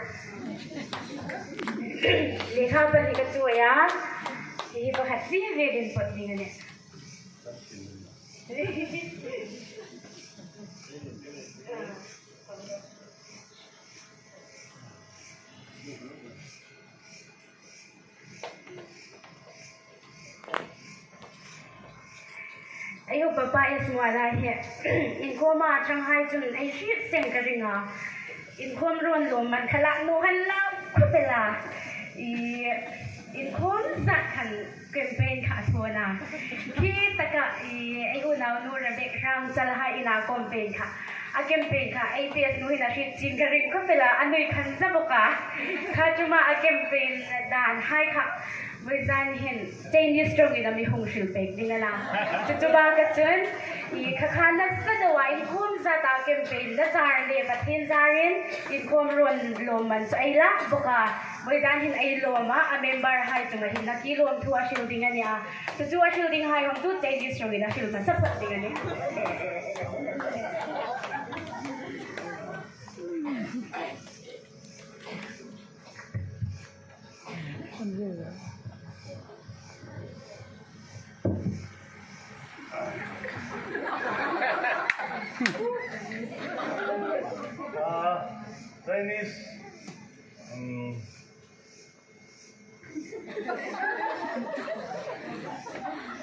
Lekha pali ka chuoi a. Hi pakhat ve ve din pawt ding a nih. Ei upa pa S. Muala hi inkhawma ṭhanghai chun ei hriet seng ka ring a. Inkhawm rawn lawmman kha la naw han lau khawp el a. I, inkhawm zat khan campaign kha a thawn a. Khi taka i, ei unau nu Rebek Ramchal hai ina campaign kha. A campaign kha ei PS nu hin a hriet chin ka ring khawp el a, a nui khan za bok a. Kha chuma a campaign dan hai kha. Voizan hin Chinese ṭawngin a mi hung hril pek ding a na. Chu chu baka chun, i kha kha nasa deuin inkhawm zata campaign la zar le Pathien zarin inkhawm rawn lawmman chu ei lak bok a. Voizan hin ei lawm a, a member hai chunga hin nakie lawmthu a hril ding a nih a. Chu chu a hril ding hai hawng chu Chinese ṭawngin a hril hmasa phawt ding a nih. Ah, Chinese, um,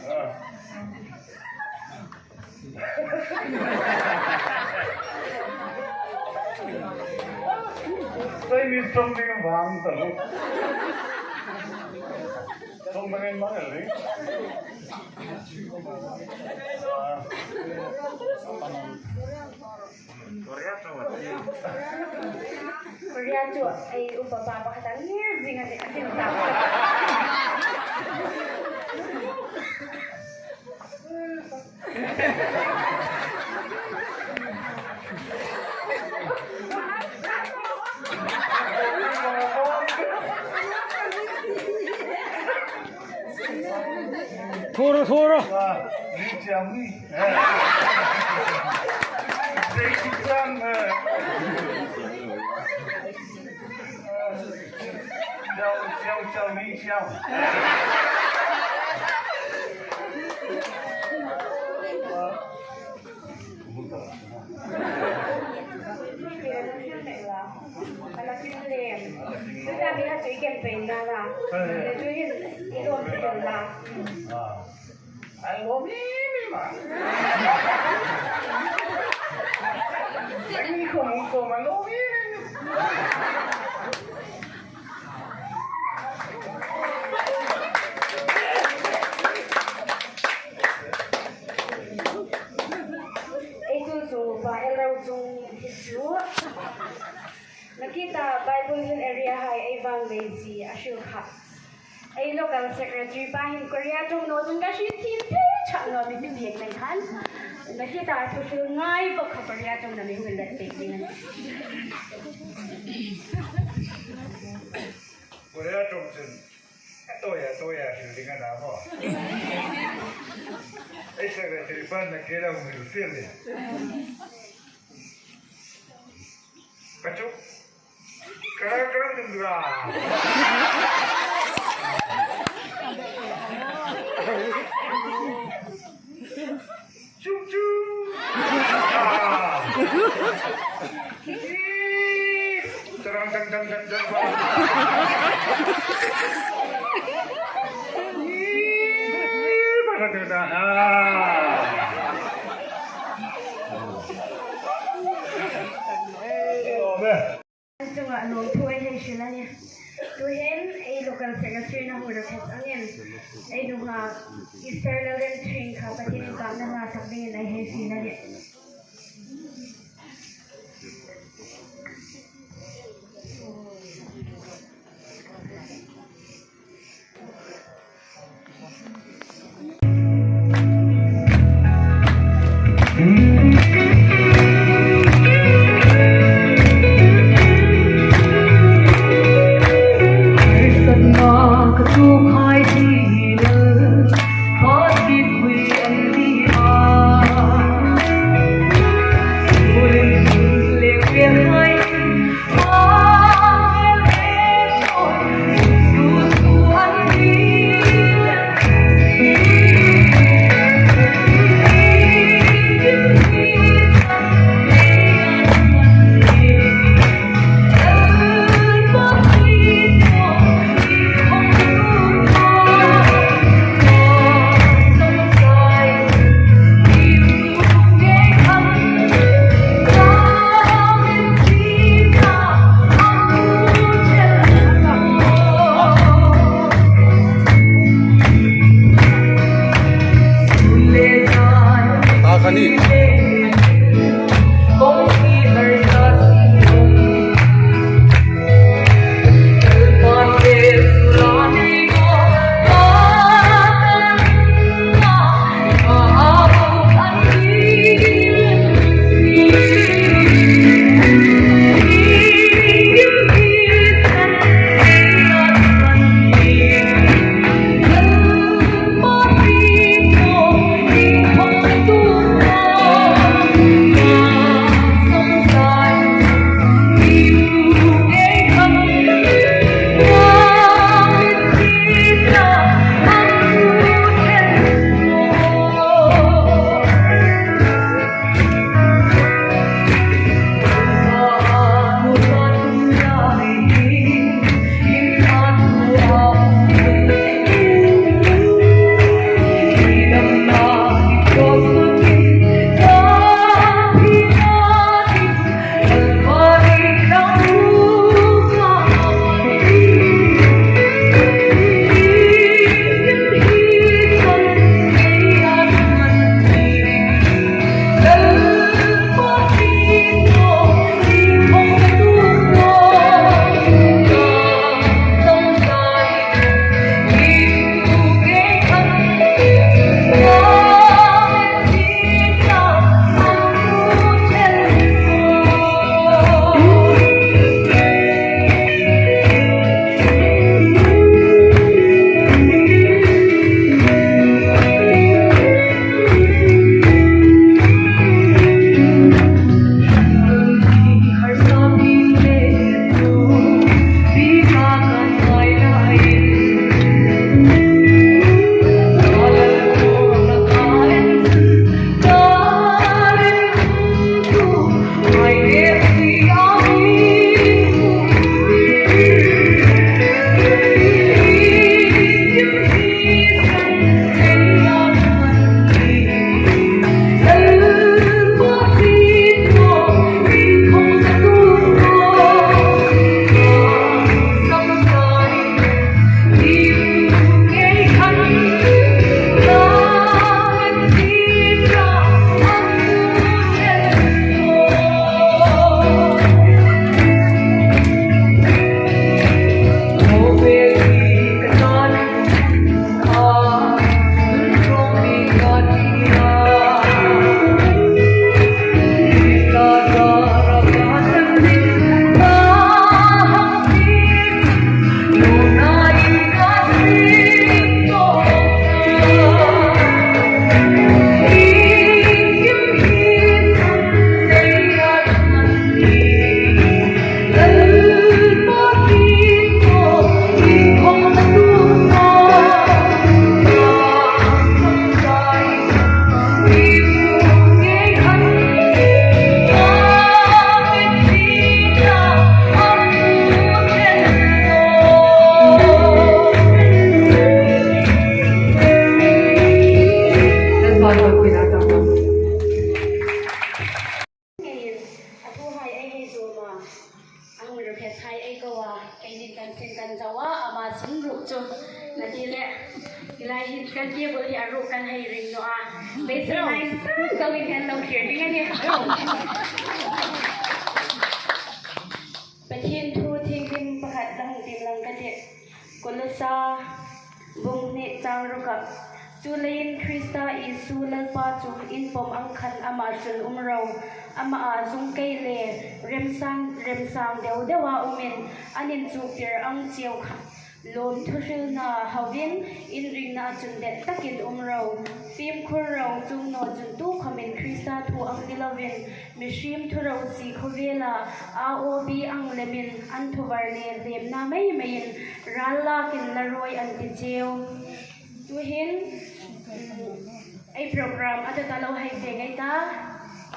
ah. Chinese ṭawng ding vang ta lo. Ṭawng dang en mang el ding. Korea chu ei upa pa pakhat a ngir zing a nih, a tin ta. Thura, thura. Jackie Chan, eh. Xiao, Xiao, Xiao, Li Xiao. An lawm em em a. An ni khawm, khawm an lawm em em. Ei tu chu pa el ro chung hi chu. Nakie ta Bible Hill area hai ei vang vei si a hril kha. Ei local secretary pa hin Korea ṭawng naw chun ka hriet thiem thei chak naw mi ti biek nen khan. Nakie ta thu hril ngai bawk kha Korea ṭawngna mi hung let pek ding a nih. Korea ṭawng chun a tawi a, tawi a hril ding a na maw? Ei secretary pan na ke lo mi hril sir ni. Ka chu. Ka, ka ding ra. Chung, chung. Ah. Ih, tarang, tang, tang, tang, tang. Ih, ba, ba, ba, ba. Ah. Chunga lawmthu ei hei hril a nih. Tuhin ei local secretary-na hung request angin ei nunghak Mister Lalremthing kha Pathien inkâpna hla sak dingin ei hei hril a nih. Hei ring naw a. Beisei hai san deuin kan lo thlir ding a nih. Pathien thu thienghlim pakhat la hung tiem lang ka tih. Kolosa bung hni chang ruk a. Chuleiin Krista Isu Lalpa chu in pawm ang khan ama chun um ro. Amaa zung kei le remsang, remsang deu deua umin an inchuktir ang cheu kha. Lawmthu hrilna hauin in ringna chun det takin um ro. Fimkhur ro, chuong naw chun tukhawmin Krista thu ang ni loin mihriem thurosie khawvela a awbi ang lemin an thuvar le hlemna mei meiin ral lakin la ruoi an ti cheu. Tuhin, mm, ei program a tawp ta lo hai ve ngei ta.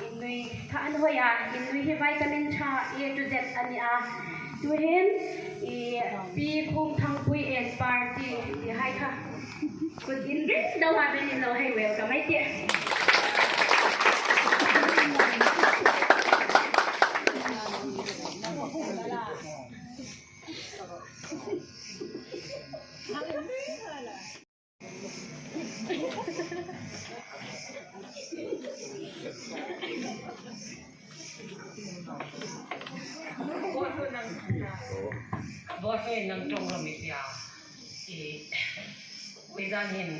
Innui kha an hoi a, innui hi vitamin ṭha A to Z a ni a. Tuhin, i, Pi Khumthangpui and party ti hai kha. Kut inring deu ha ben in lo hai welcome ei tih. Boss, nang ṭawng ro mi tia. I, ui zan hin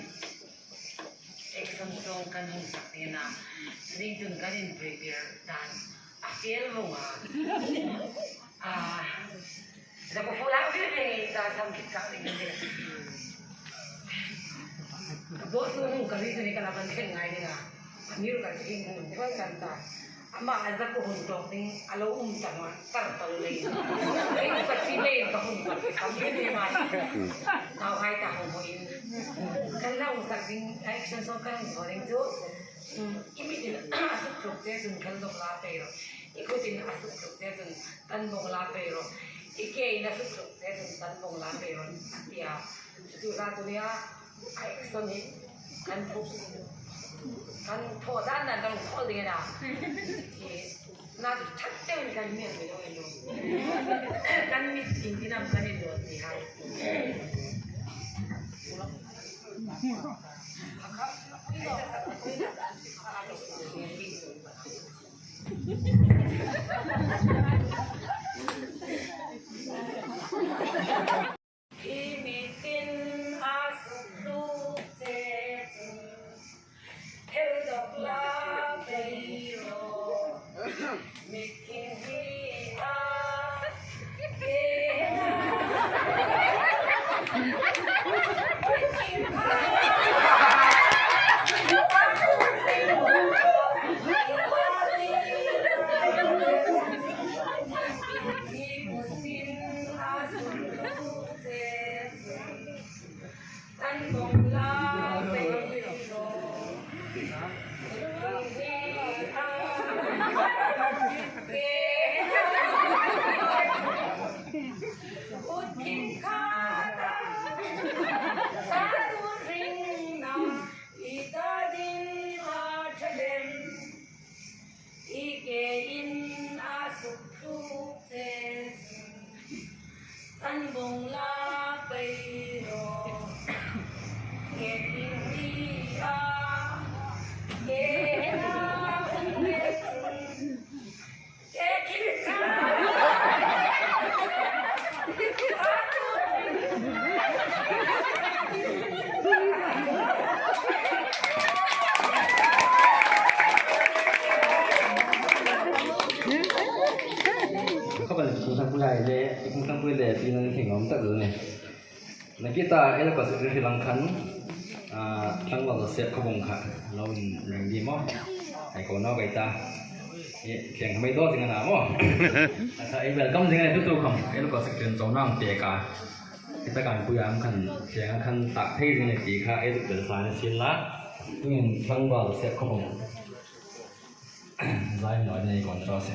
action song kan hung sak ding a. Ring chun kan in prepare dan a fel vong a. A, zakuo fula ui ui ta sam kit ka ring ni. Boss nu hung ka ri tu ni ka la ban thleng ngai ni na. A mi ru ka ri hung hung kan ta. Ama a zakuo hung ṭawk ding a lo um ta ma tar ta lo lei. Ei ka chi lei ka hung ka ka mi ni ma. Nau hai ta hung hung in. Kan la hung sak ding action song kan hung sawr ding chu. I mitin a suk tluk che chun kan dok la pei ro. I kutin a suk tluk che chun kan bawng la pei ro. I kein a suk tluk che chun kan bawng la pei ro. A tia. Chu la chu nia, a action hi kan thaw, kan thaw dan dan kan thaw ding a na. I na chu that deuin kan mi an mi lo in lo. Kan mi tin tin am kan in lo ti hai. I mitin a suk tluk che chun, hel dok la pei ro. Mitin hi a, ke na. I kein a suk tluk che chun, kan bawng la pei ro. Ke in ri a, ke na hung le chun, ke in ka. Khawvel Pu Thangpui le, Pu Thangpui le, Pi Nang Thing ngawm tak lo ni. Nakie ta, ei local secretary lang khan, ah, Tlangval Joseph Khawbung kha lo inring ding maw. Ei ko naw kei ta. Ei, thleng kha mei daw zing a na maw. Ata ei welcome zing a na tu tu khawm, ei local secretary chau nang pek a. Ei ta kan pui am khan, thleng khan tak thei zing a na ti kha, ei zuk bel sa ni sien la. Tuhin Tlangval Joseph Khawbung. Zai naw ni kon tro se.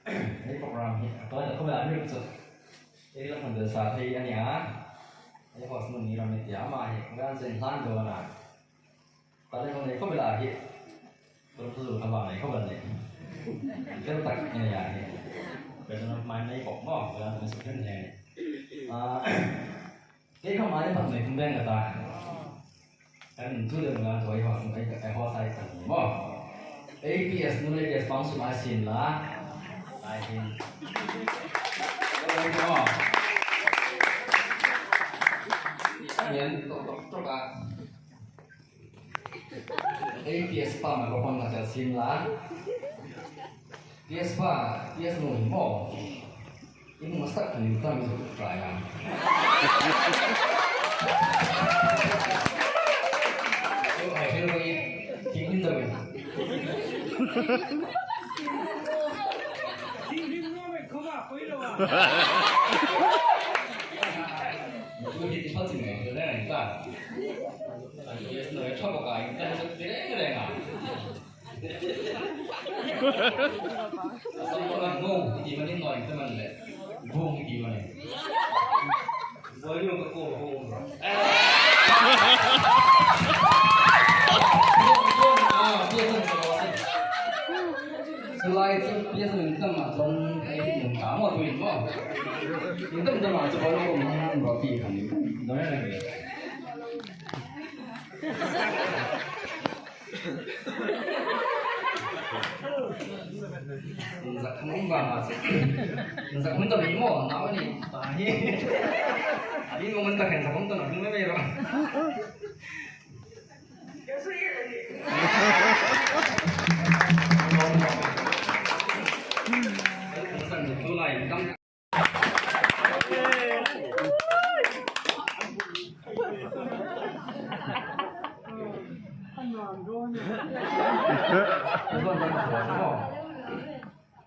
Hei program hi, a tawina khawm a mi chu. Ei la hmun bel sa thei a nia. Ei host nun ni ram ni tia ama hi, ngan chen hlan do na. Ta le hmun nei khawm la hi. Proposal ka vang nei khawm nei. Fel tak nei a hi. Person of mine nei bok maw, ngan chen hlan nei. Ah, Kei khawm a ni tak mai tum veng ka ta. Kan in chu dem la, chu ei host, ei, ei host ai kan ni maw. A P S nu le guest pang sum a sin la. Ai hin. Oi maw. Ngen tok tok tok a. A P S pa ma ko kon ka ta sin la. P S pa, P S nu hi maw. In masak kan in tam zo try a. Ai hel bai, king in da bai. Mu hi ti pa ti mai, da na ta. P S nu hi chapa ka in ta zo tere tere a. Asam ko lang no, iti manin no, ito man le. Bung iti manin. Boy, yung ko, bung. Bung, bung, ah, bung, bung, bung. Tulai chu piece min tam a chun ei min tam a tuin maw. Min tam tam a chu bawlung um hang ro ti khan min tam doi na ni. Zak kham um ba ma chu. Zak hun tam ni maw, nau ni ta hi. A ding mun ta khen zak hun tam a hung me me ro.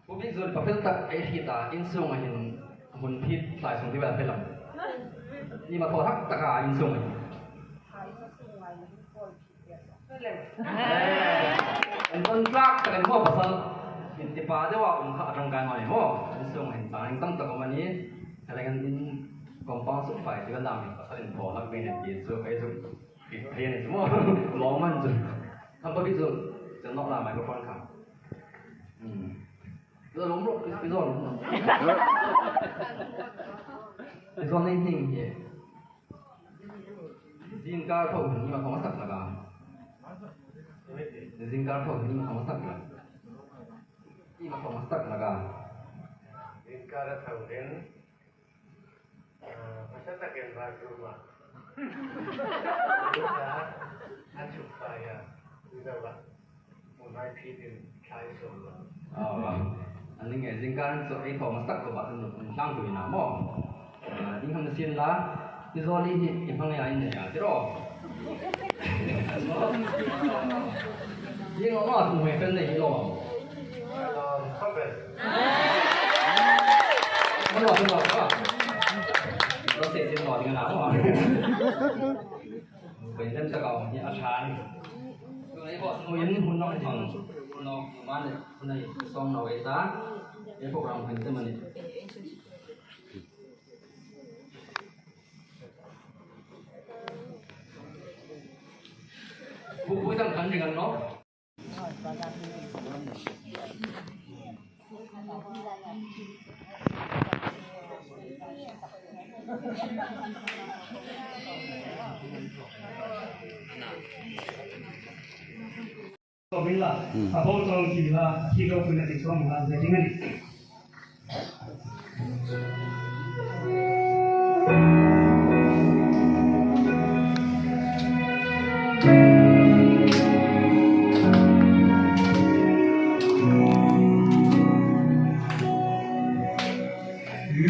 Pu Bik Zun, pa fel tak ei hriet a, in sunga hin hun phit tlai sung ti vel fel am? Ni ma thaw hak taka in sunga hin. An ton tlak tak an maw pasal. In ti pa deu a um kha a tang kai mai maw. In sunga hin chang tam tak a um a ni. Helen in compound suk fai ti kan dam pasal in thaw hak mai ni ti chu ei chu. Hei ni chu maw. Lawm an chu. Kan pa Bik Zun. Chen nawk la microphone kha. Hmm. Pi Zon lawm ro, Pi Zon lawm ro. Pi Zon nei hning hi. Zingkar thaw hin ni ma thaw sak hlak a. Zingkar thaw hin ni ma thaw sak hlak. Ni ma thaw sak hlak a. Zingkar a thaw hin. Ah, hmasa takin ral rum a. A chuk fai a. Ui da ba. Mun ai phi din thlai so lo. Ah, an ni nge zingkar chu ei thaw hmasa tak lo ba, an hlang tu ina maw. Ah, ding kham sin la. Ti zo li hi i hmang ya in ya ti ro. Ni lo ma su hmai fel nei hi lo. Hello, hello, hello. Lo se sin lo ding na. Bai lem ta ka ni a chan. Lo ei bo su in hun no thang. No man hun nei song no ei ta. Ei program kan te mani. Bu bu tang kan ding an lo. Tawbin la, hmm, a bo tawng ti la, a thi lo kun a ti chuang la, ze ding a ni.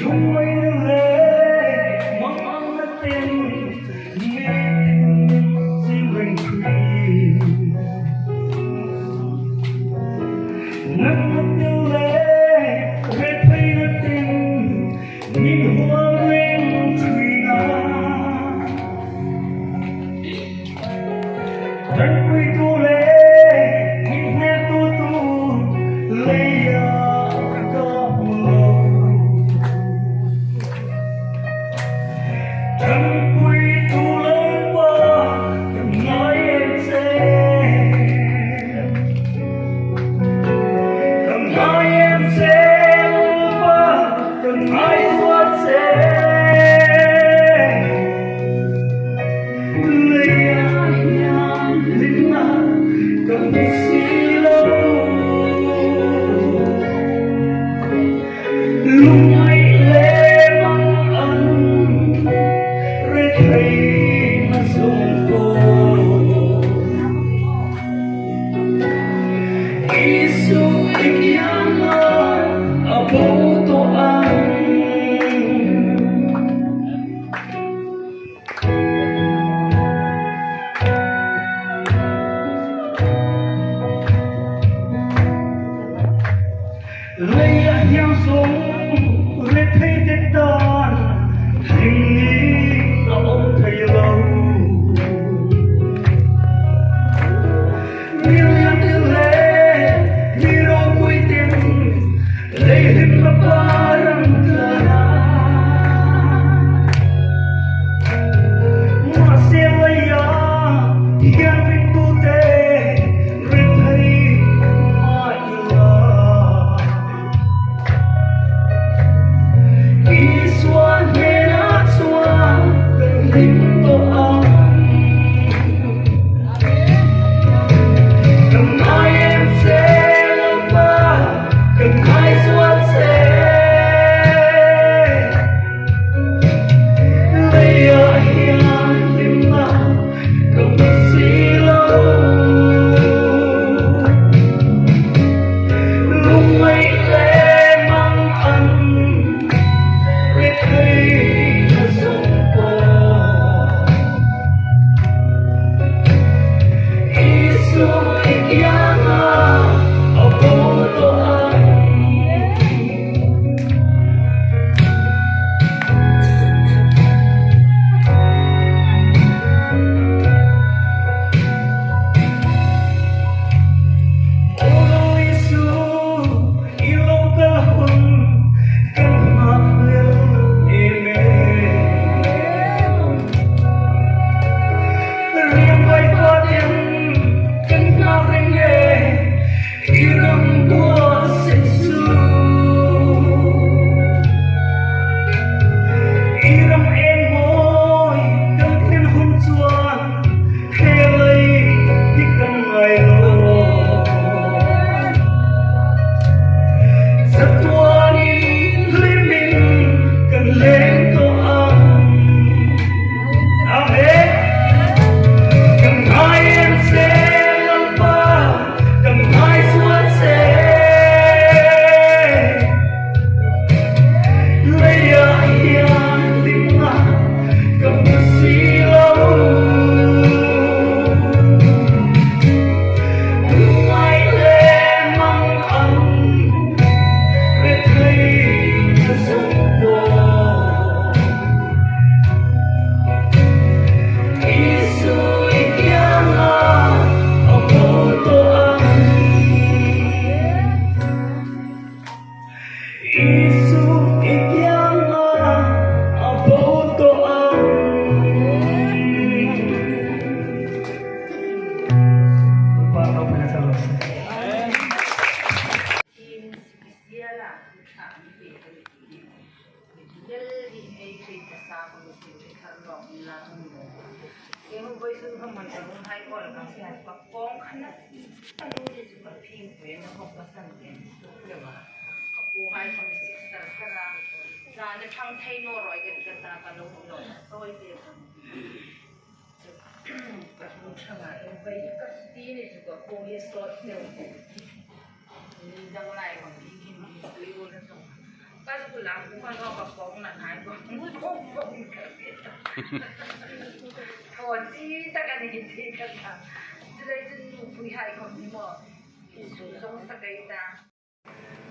Lungmei le mang ang na ten, ni si ring kri. Nang na ten le, re thei na ten, min huang ring kri na. Ṭanpuitu le inhmeltutu leia ka hmu lo. Ṭanpuitu Lalpa ka ngai em che. Ka ngai em che Lalpa. Ka ngai suok che. Leia hian limna ka hmu si lo. Lungngai le mang ang, rethei na sung po. Isu i kianga a bo tawh ang. Leia hian sung rethei te tan hring ni a awm thei lo. Mi lian te le mi ropui ten lei hlim papa ram tla. Mahse leia hian ringtute rethei mai la.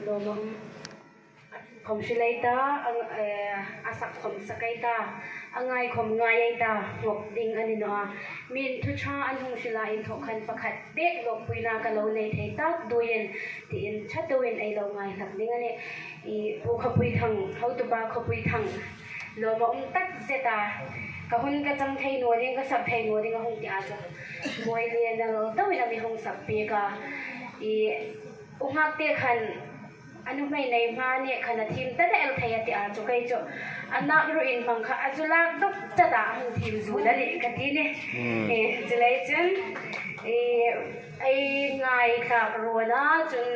Lawm a um khawm hre lei ta, a, eh, a sak khawm sak ei ta, a ngai khawm ngai ei ta, ngawk ding a ni naw a. Mi'n thu ṭha an hung hril a, inthawk khan pakhat pek lawmpuina ka lo nei thei tak duoin, tiin ṭha tuoin ei lo ngai hlak ding a nih. I Pu Khawpuithang, hotupa Khawpuithang, lawm a um tak zet a, ka hun ka chang thei naw ding, ka sak thei naw ding a hung ti a chu. Mawi le nal deuin a mi hung sak pek a. I U nghak te khan a nuhmei nei hma nih khan a thiem ta leh el thei a ti a chu kei chu. A nak ruin hmang kha a zu lak dawk chat a hung thiem zu na leh ka ti ni. Hmm. Eh, chu lei chun, eh, ei ngai hlak ruol a chun,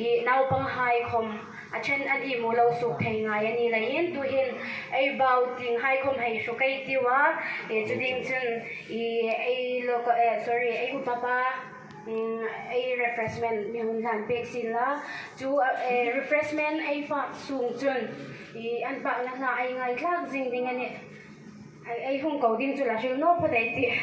eh, naupanghai khawm a ṭhen an imu lo suok thei ngai a ni leiin tuhin ei bau tienghai khawm hei hru kei tiu a, eh, chu ding chun, eh, ei lo ko, eh, sorry, ei upa pa, mm, ei refreshment mi hung hlan pek sien la. Chu, eh, refreshment ei fak sung chun, i an pakna hla ei ngai hlak zing ding a nih. Ei, ei hung ko ding chu la hril naw phawt ei tih.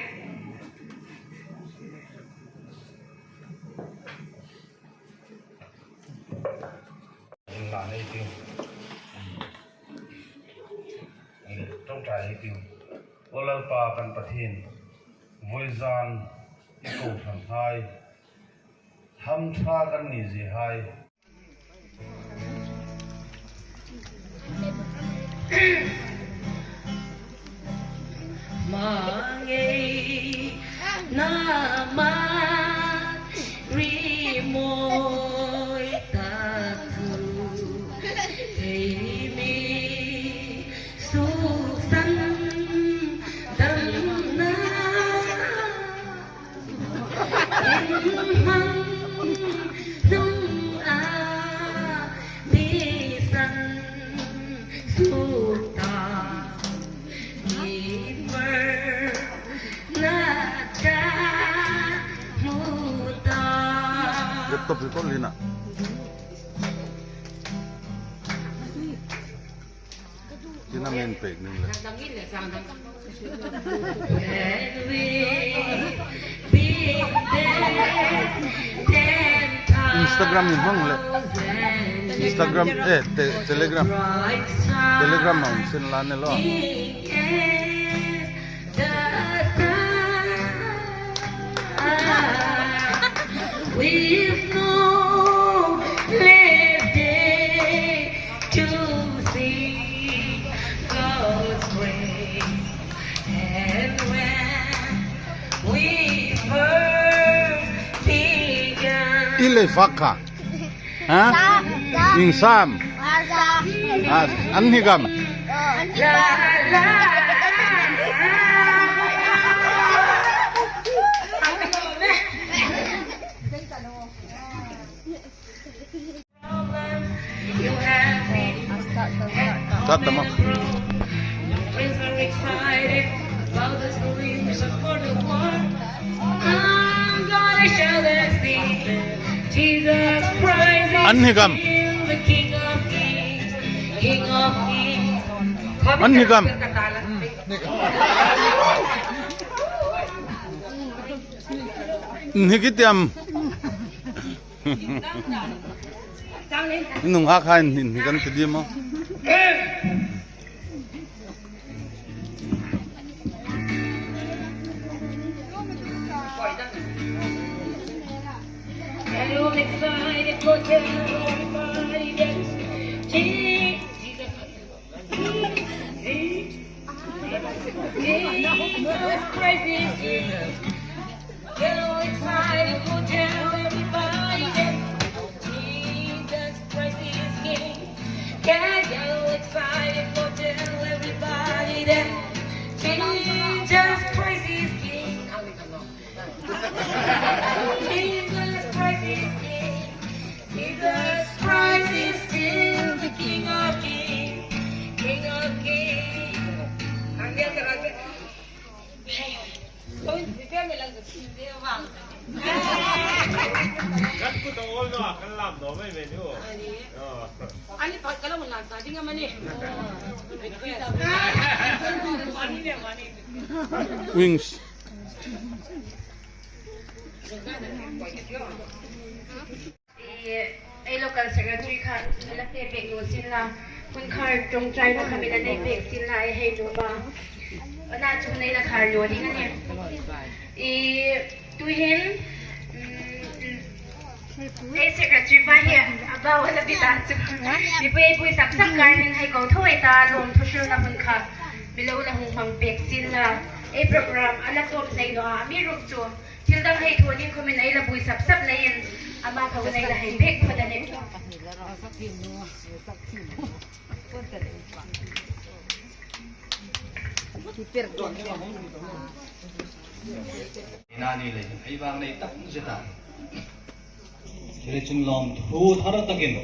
Inla nei tiu. Ṭawngṭai ei tiu. Aw Lalpa kan Pathien, vawizan i kohranhai, hamṭha kan ni ziehai. Hmangai na ma ri mawi tak chu, ei mi susan damna in hmang hnung a mi san suk ta mi var na ka hmu ta. Laptop hi kawl lien a. Tina men pek ning le. Instagram in hmang le. Instagram, eh, te-, Telegram. Telegram a um sin la ni lo. We've no left day to see God's grace. And when we first began. I le fak kha. Ha? Sam. Ing sam. Sam. Ah, an hni kam. Oh. Start the month. An hni kam. An hni kam. Hni ki tiam. Nung ha kha in, in, in kan ti diem a. Jesus Christ is King. Get all excited, go tell everybody that Jesus Christ is King. Get all excited, go tell everybody that Jesus Christ is King. Jesus Christ is King. Jesus Christ is still the King of Kings. King of Kings. Kan kut a awl naw a, kan lam naw mei mei ni u. Ani thawt ka lo nasa ding am a ni? Wings. I, ei local secretary kha, la fe pek naw sin la, hun khar ṭawngṭaina kha mi la nei pek sin la, ei hei naw ba. Ana chu nei la khar naw ding a nih. I, tuhin, mm, ei secretary pa hi, a ba wala bi ta chu. Mipui ei pui sap sap kar min hei ko thaw ei ta, lawmthu hrilna hun kha. Mi lo la hung hmang pek sin la, ei program, a la tawp nei naw a, amiruokchu. Thil dang hei thaw ding khawmin ei la buoi sap sap leiin, ama thaw nei la hei pek phawt a nih. Ina ni lei, ei vang nei tak zet a. Thil chun lawmthu thar takin,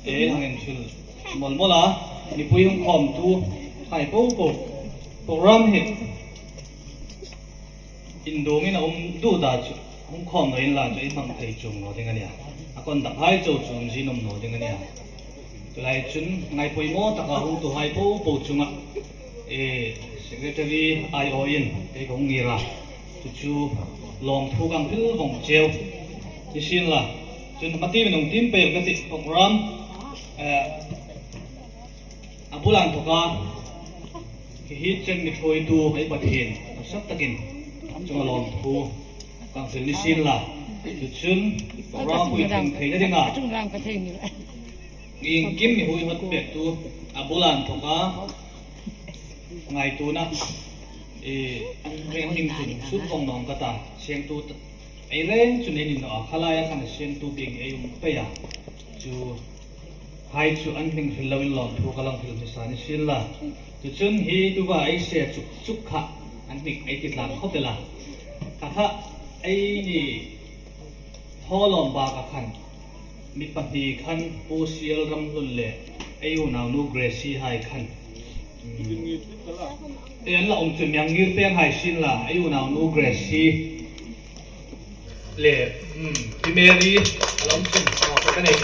ei hang inhril mawl mawl a, mipui hung khawmtu hai po po, program hi. Indawn in a um duh ta chu, hung khawm naw inla chu ei hmang thei chuong naw ding a nih a. A conduct hai chau chu um zing um naw ding a nih a. Tulai chun ngai poimaw taka hungtuhai po po chunga, eh, secretary aiawin kei ka hung ngir a. Chu chu lawmthu ka hril vawng cheu. Nisienla, chun ka ti min hung tiem pei ka ti program, eh, A bula inthoka, hi hi chen mi ṭhuoitu ei Pathien, a sap takin, chunga lawmthu, ka hril nisienla. Chu chun, program puitling theina dinga, iengkim mi hui hot pektu, a bula inthoka, ngaituona, i, an reng ding chun, suk vawng nawng ka ta, siemtu, ei reng chun ei ni naw a, khalaia khan siemtu bik ei um pei a. Chu, hai chu an hming hril loin lawmthu ka lo hril hmasa nisienla. Chu chun hi tuta ei se chuk chuk kha an hnik ei ti tlang khawp el a. Kha kha eini thaw lawm baka khan mi pahni khan Pu Sial Ramhlun le ei unaunu Gracie hai khan. Hmm. Ei an la um chu mi hang ngir peng hai sienla, ei unaunu Gracie. Le, hmm, Pi Mary, a lo um chun, aw, ka nei.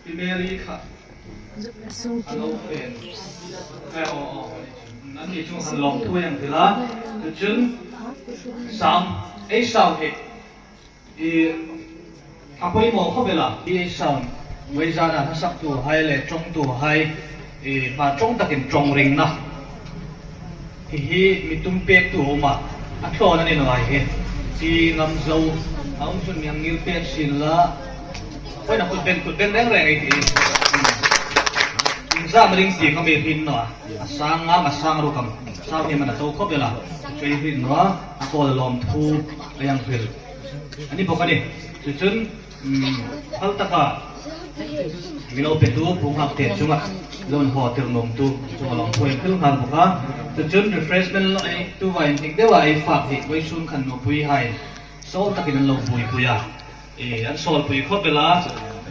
Pi Mary kha. A lo fen. Ai, aw, aw, aw. An ni chunga khan lawmthu ei hril a. Chu chun, sound, ei sound hi, i, a poimaw khawp el a. I sound, vawizana hla saktuhai le ṭawngtuhai, i, hma ṭawng takin ṭawng ringna. Hi hi mi tum pektu a um a, a thlawna ni naw a hi. Hi ngam zo, a um chun mi hang ngir pek sien la. Poina kut beng, kut beng reng reng ei ti. Zam ring ti ka mi hriet naw a. A sang ngam, a sang ruk am. Sang hi man a to khawp el a. Chu ei hriet naw a, a kawl lawmthu ei hang hril a ni bawk a nih. Chu chun, um, phal taka mi lo petu Pu Nghakte chunga lo inhaw tir nuomtu chunga lawmthu ei hril nghal bawk a. Chu chun refreshment lo ei, tu vai indik deu a ei fak hi, vawisun khan nupuihai sawl takin an lo buoipui a. E, an sawlpui khawp el a,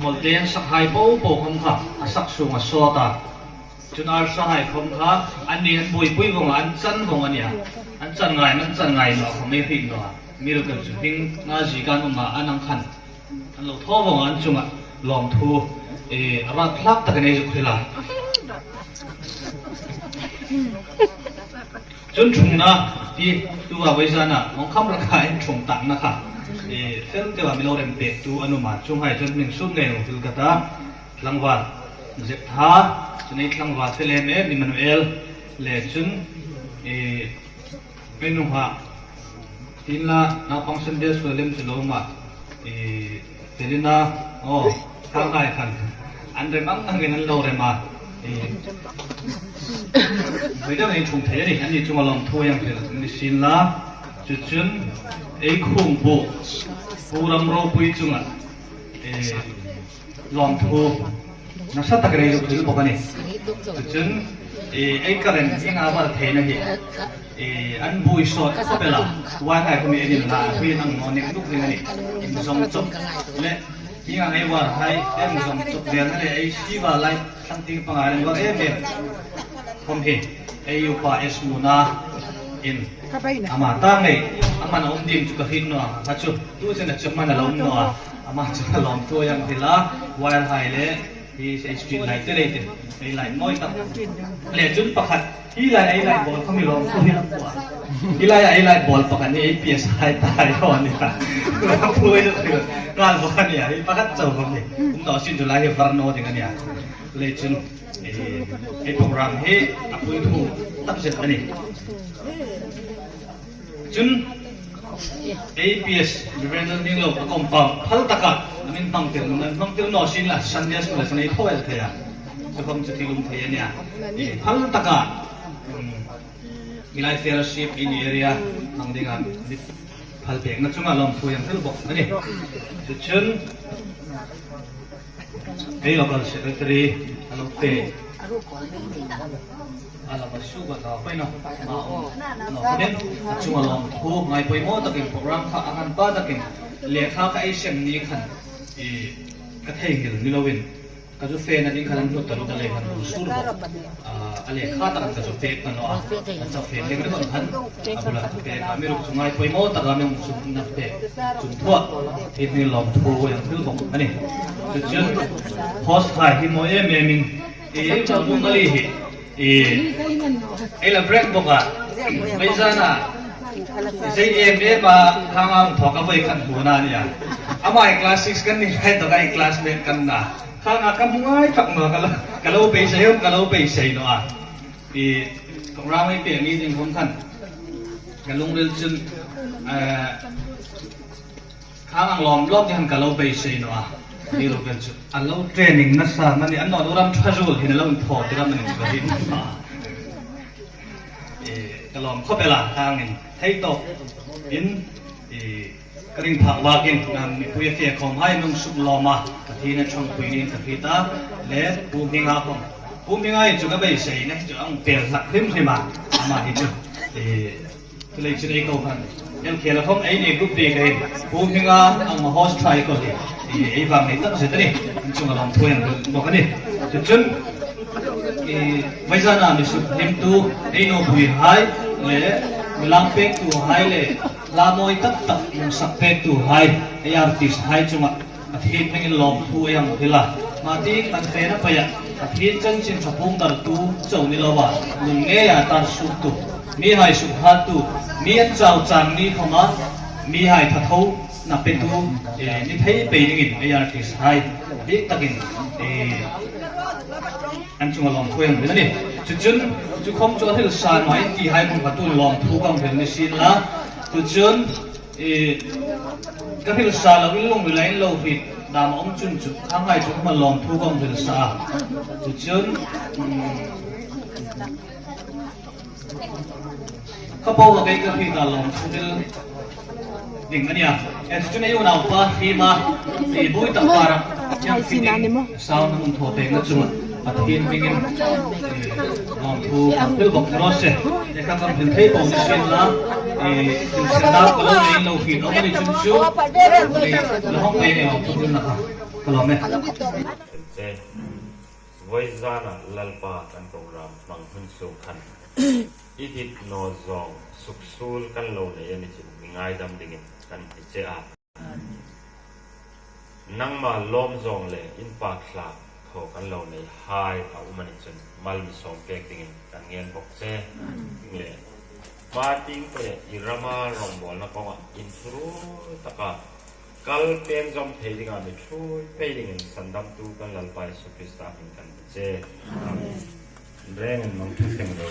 Mawlte an sakhai po po khawm kha, a sak sunga sawt a. Chun arsahai khawm kha, anni an buoipui vawng a, an chan vawng a nih a. An chan ngai, an chan ngai naw khawm ei hriet naw a. Miracle chu hminga ziek an um a, an ang khan. An lo thaw vawng a, an chunga lawmthu, e, a rak thlak takin ei zuk hril a. Chun ṭhungna, ti, tuta vawizana, mawng kham raka in ṭhung takna kha. E, fel deu a mi lo rem pektu an um a, chuonghai chun hming suk ngei lo hril ka ta, tlangval, Zeptha, chun ei tlangval fel em em, Emmanuel, le chun, e, ei nunghak, tin la, naupang Sunday school lem chu lo ma, e, Felina, aw, kha ngai khan. An rem ang angin an lo rem a. E, voi deuin ei ṭhung thei a nih, anni chunga lawmthu ei hang hril ni sien la. Chu chun, ei khungpu, Pu Ramropui chunga, e, lawmthu nasa tak ei zuk hril bawk a nih. Chu chun, e, ei ka rem, ei nga var theina hi. E, an buoi sawt khawp el a, tuaihai khawm hi ei rin la, hril ang naw ning duk ding a nih. Inzawm chawp le, hi ang ei varhai, inzawm chawp vel le, ei si va lai, thlang tieng panga reng var em em. Khawm hi, ei upa S. Muna in, ama ta ngei, aman a um ding chu ka hriet naw a, kha chu, tu chen a chu man a lo um naw a, ama chu a lawmthu ei hang hril a, wire hai le, hi, hi street light te lei te, ei light mawi tak. Le chun pakhat, hi lai ei light bulb kha mi lawmthu hi la pua. Hi lai ei light bulb pakhat hi A P S hai ta hai haw ni kha. Lawmthu ei zuk hril nghal bawk a nih a, hi pakhat chau khawm ni. Um naw sien chu lai hi var naw ding a nih a. Le chun, e, ei program hi a pui thu tak zet a nih. Chun, A P S, Reverend Lalhminglo, a compound phal taka, a min hmang tir, a hmang tir naw sien la, Sunday school la, Sunday thaw el thei a. Chu khawm chu thil um thei a nih a. E, phal taka, um, Milai Fellowship in area, hmang dinga, phal pekna chunga lawmthu ei hang hril bawk a nih. Chu chun, ei local secretary, a lo pe. A la ma su ba ta pei na. Ma o. No, nen, a chunga lawmthu, ngai poimaw takin program kha, a han pa takin, lekha kha ei sem ni khan, i, ka theinghil ni loin. Ka zu fena ding khan an hlut ta lei khan hung sur bawk. A, a lekha tak ka zu pek ka naw a. An chau fe ding khan, a bula ka pek a, mi ruok chu ngai poimaw taka mi hung sum na pek. Chun thua, hi ni lawmthu ei hang hril bawk a nih. Chu chun, host hai hi mawi em em in, e, ei chau bung a li hi. E, ei la break bawk a. Vawisuna, zei em em a, khang ang thawk a voi khan hmu na nia. Ama hi class six kan ni lai taka ei classmate kan na. Khang a ka hmu ngai tak ma ka lo, ka lo beisei, ka lo beisei naw a. E, program ei pek ni ding khawm khan. Ka lungril chun, eh, khang ang lawm lawm ding khan ka lo beisei naw a. Ni lo vel chu. A lo training nasa mani, an naw ram ṭha zuol hin a lo inthaw tir a mani chu ka hriet naw a. E, ka lawm khawp el a, khang in thei tawp in, e, ka ring phak vakin, a, mipui a fe khawm hai nung suk lawm a, Pathien a ṭhangpui ning ka hriet a, le Pu Hminga khawm. Pu Hminga hi chu ka beisei na, chu ang pel hlak hrim hrim a, ama hi chu. E, Chu lei chun ei ko khan. Em khela khawm ei ni group bik a hin. Pu Hminga ang ma host try ko hi. Ei, ei vang nei tak zet a nih. An chunga lawmthu ei hang hril bawk a nih. Chu chun, e, vawisuna mi suk hlimtu, ei nupuihai, le, mi lam pektuhai le, hla mawi tak tak mi sak pektuhai, ei artist hai chunga, Pathien hmingin lawmthu ei hang hril a. Mati kan fena paia, Pathien chanchin ṭha puong dartu chau ni loa, lung ngeia tar suktu, mihai sukhattu, mi an chau chang ni khawma, mihai thathona petu, eh, ni thei pei dingin A R T hai bik takin, eh, an chunga lawmthu ei hung hril a nih. Chu chun, chu khawm chu a hril sa naw in ti hai khawm kha tu lawmthu ka hung hril ni sien la. Chu chun, eh, ka hril sa lo in lungrila in lo hriet dam a um chun chu, khanghai chu khawm lawmthu ka hung hril sa. Chu chun, mm, Kha po a kei ka hriet a lawmthu hril ding a nih a. Eh, chu chun ei unaupa Hima, ei buoi tak para, hieng khi ding, sauna hmun thaw pekna chunga Pathien hmingin, eh, lawmthu hril bawk raw se. Eh, kha kan hril thei po ni sien la, eh, thil hril dam ka lo nei lo khi lo ni chun chu, eh, la hawng pei ni lawmthu hrilna kha. Ka lawm e. Vawisuna Lalpa kan program hmang hun sung khan i dit naw zawng suksuol kan lo nei a ni chun mi ngaidam dingin kan ti che a. Nangma lawm zawng le inpâk hlak thaw kan lo nei hai a um a ni chun mal mi sawm pek dingin kan ngen bawk che. Le, Mati pei i rama rawngbawlna kawnga inthuruol taka kal peng zawm thei dinga mi ṭhuoi pei dingin sandamtu kan Lalpa Isu Krista hmingin kan ti che. Amen. Rengin hmang ṭha seng ro.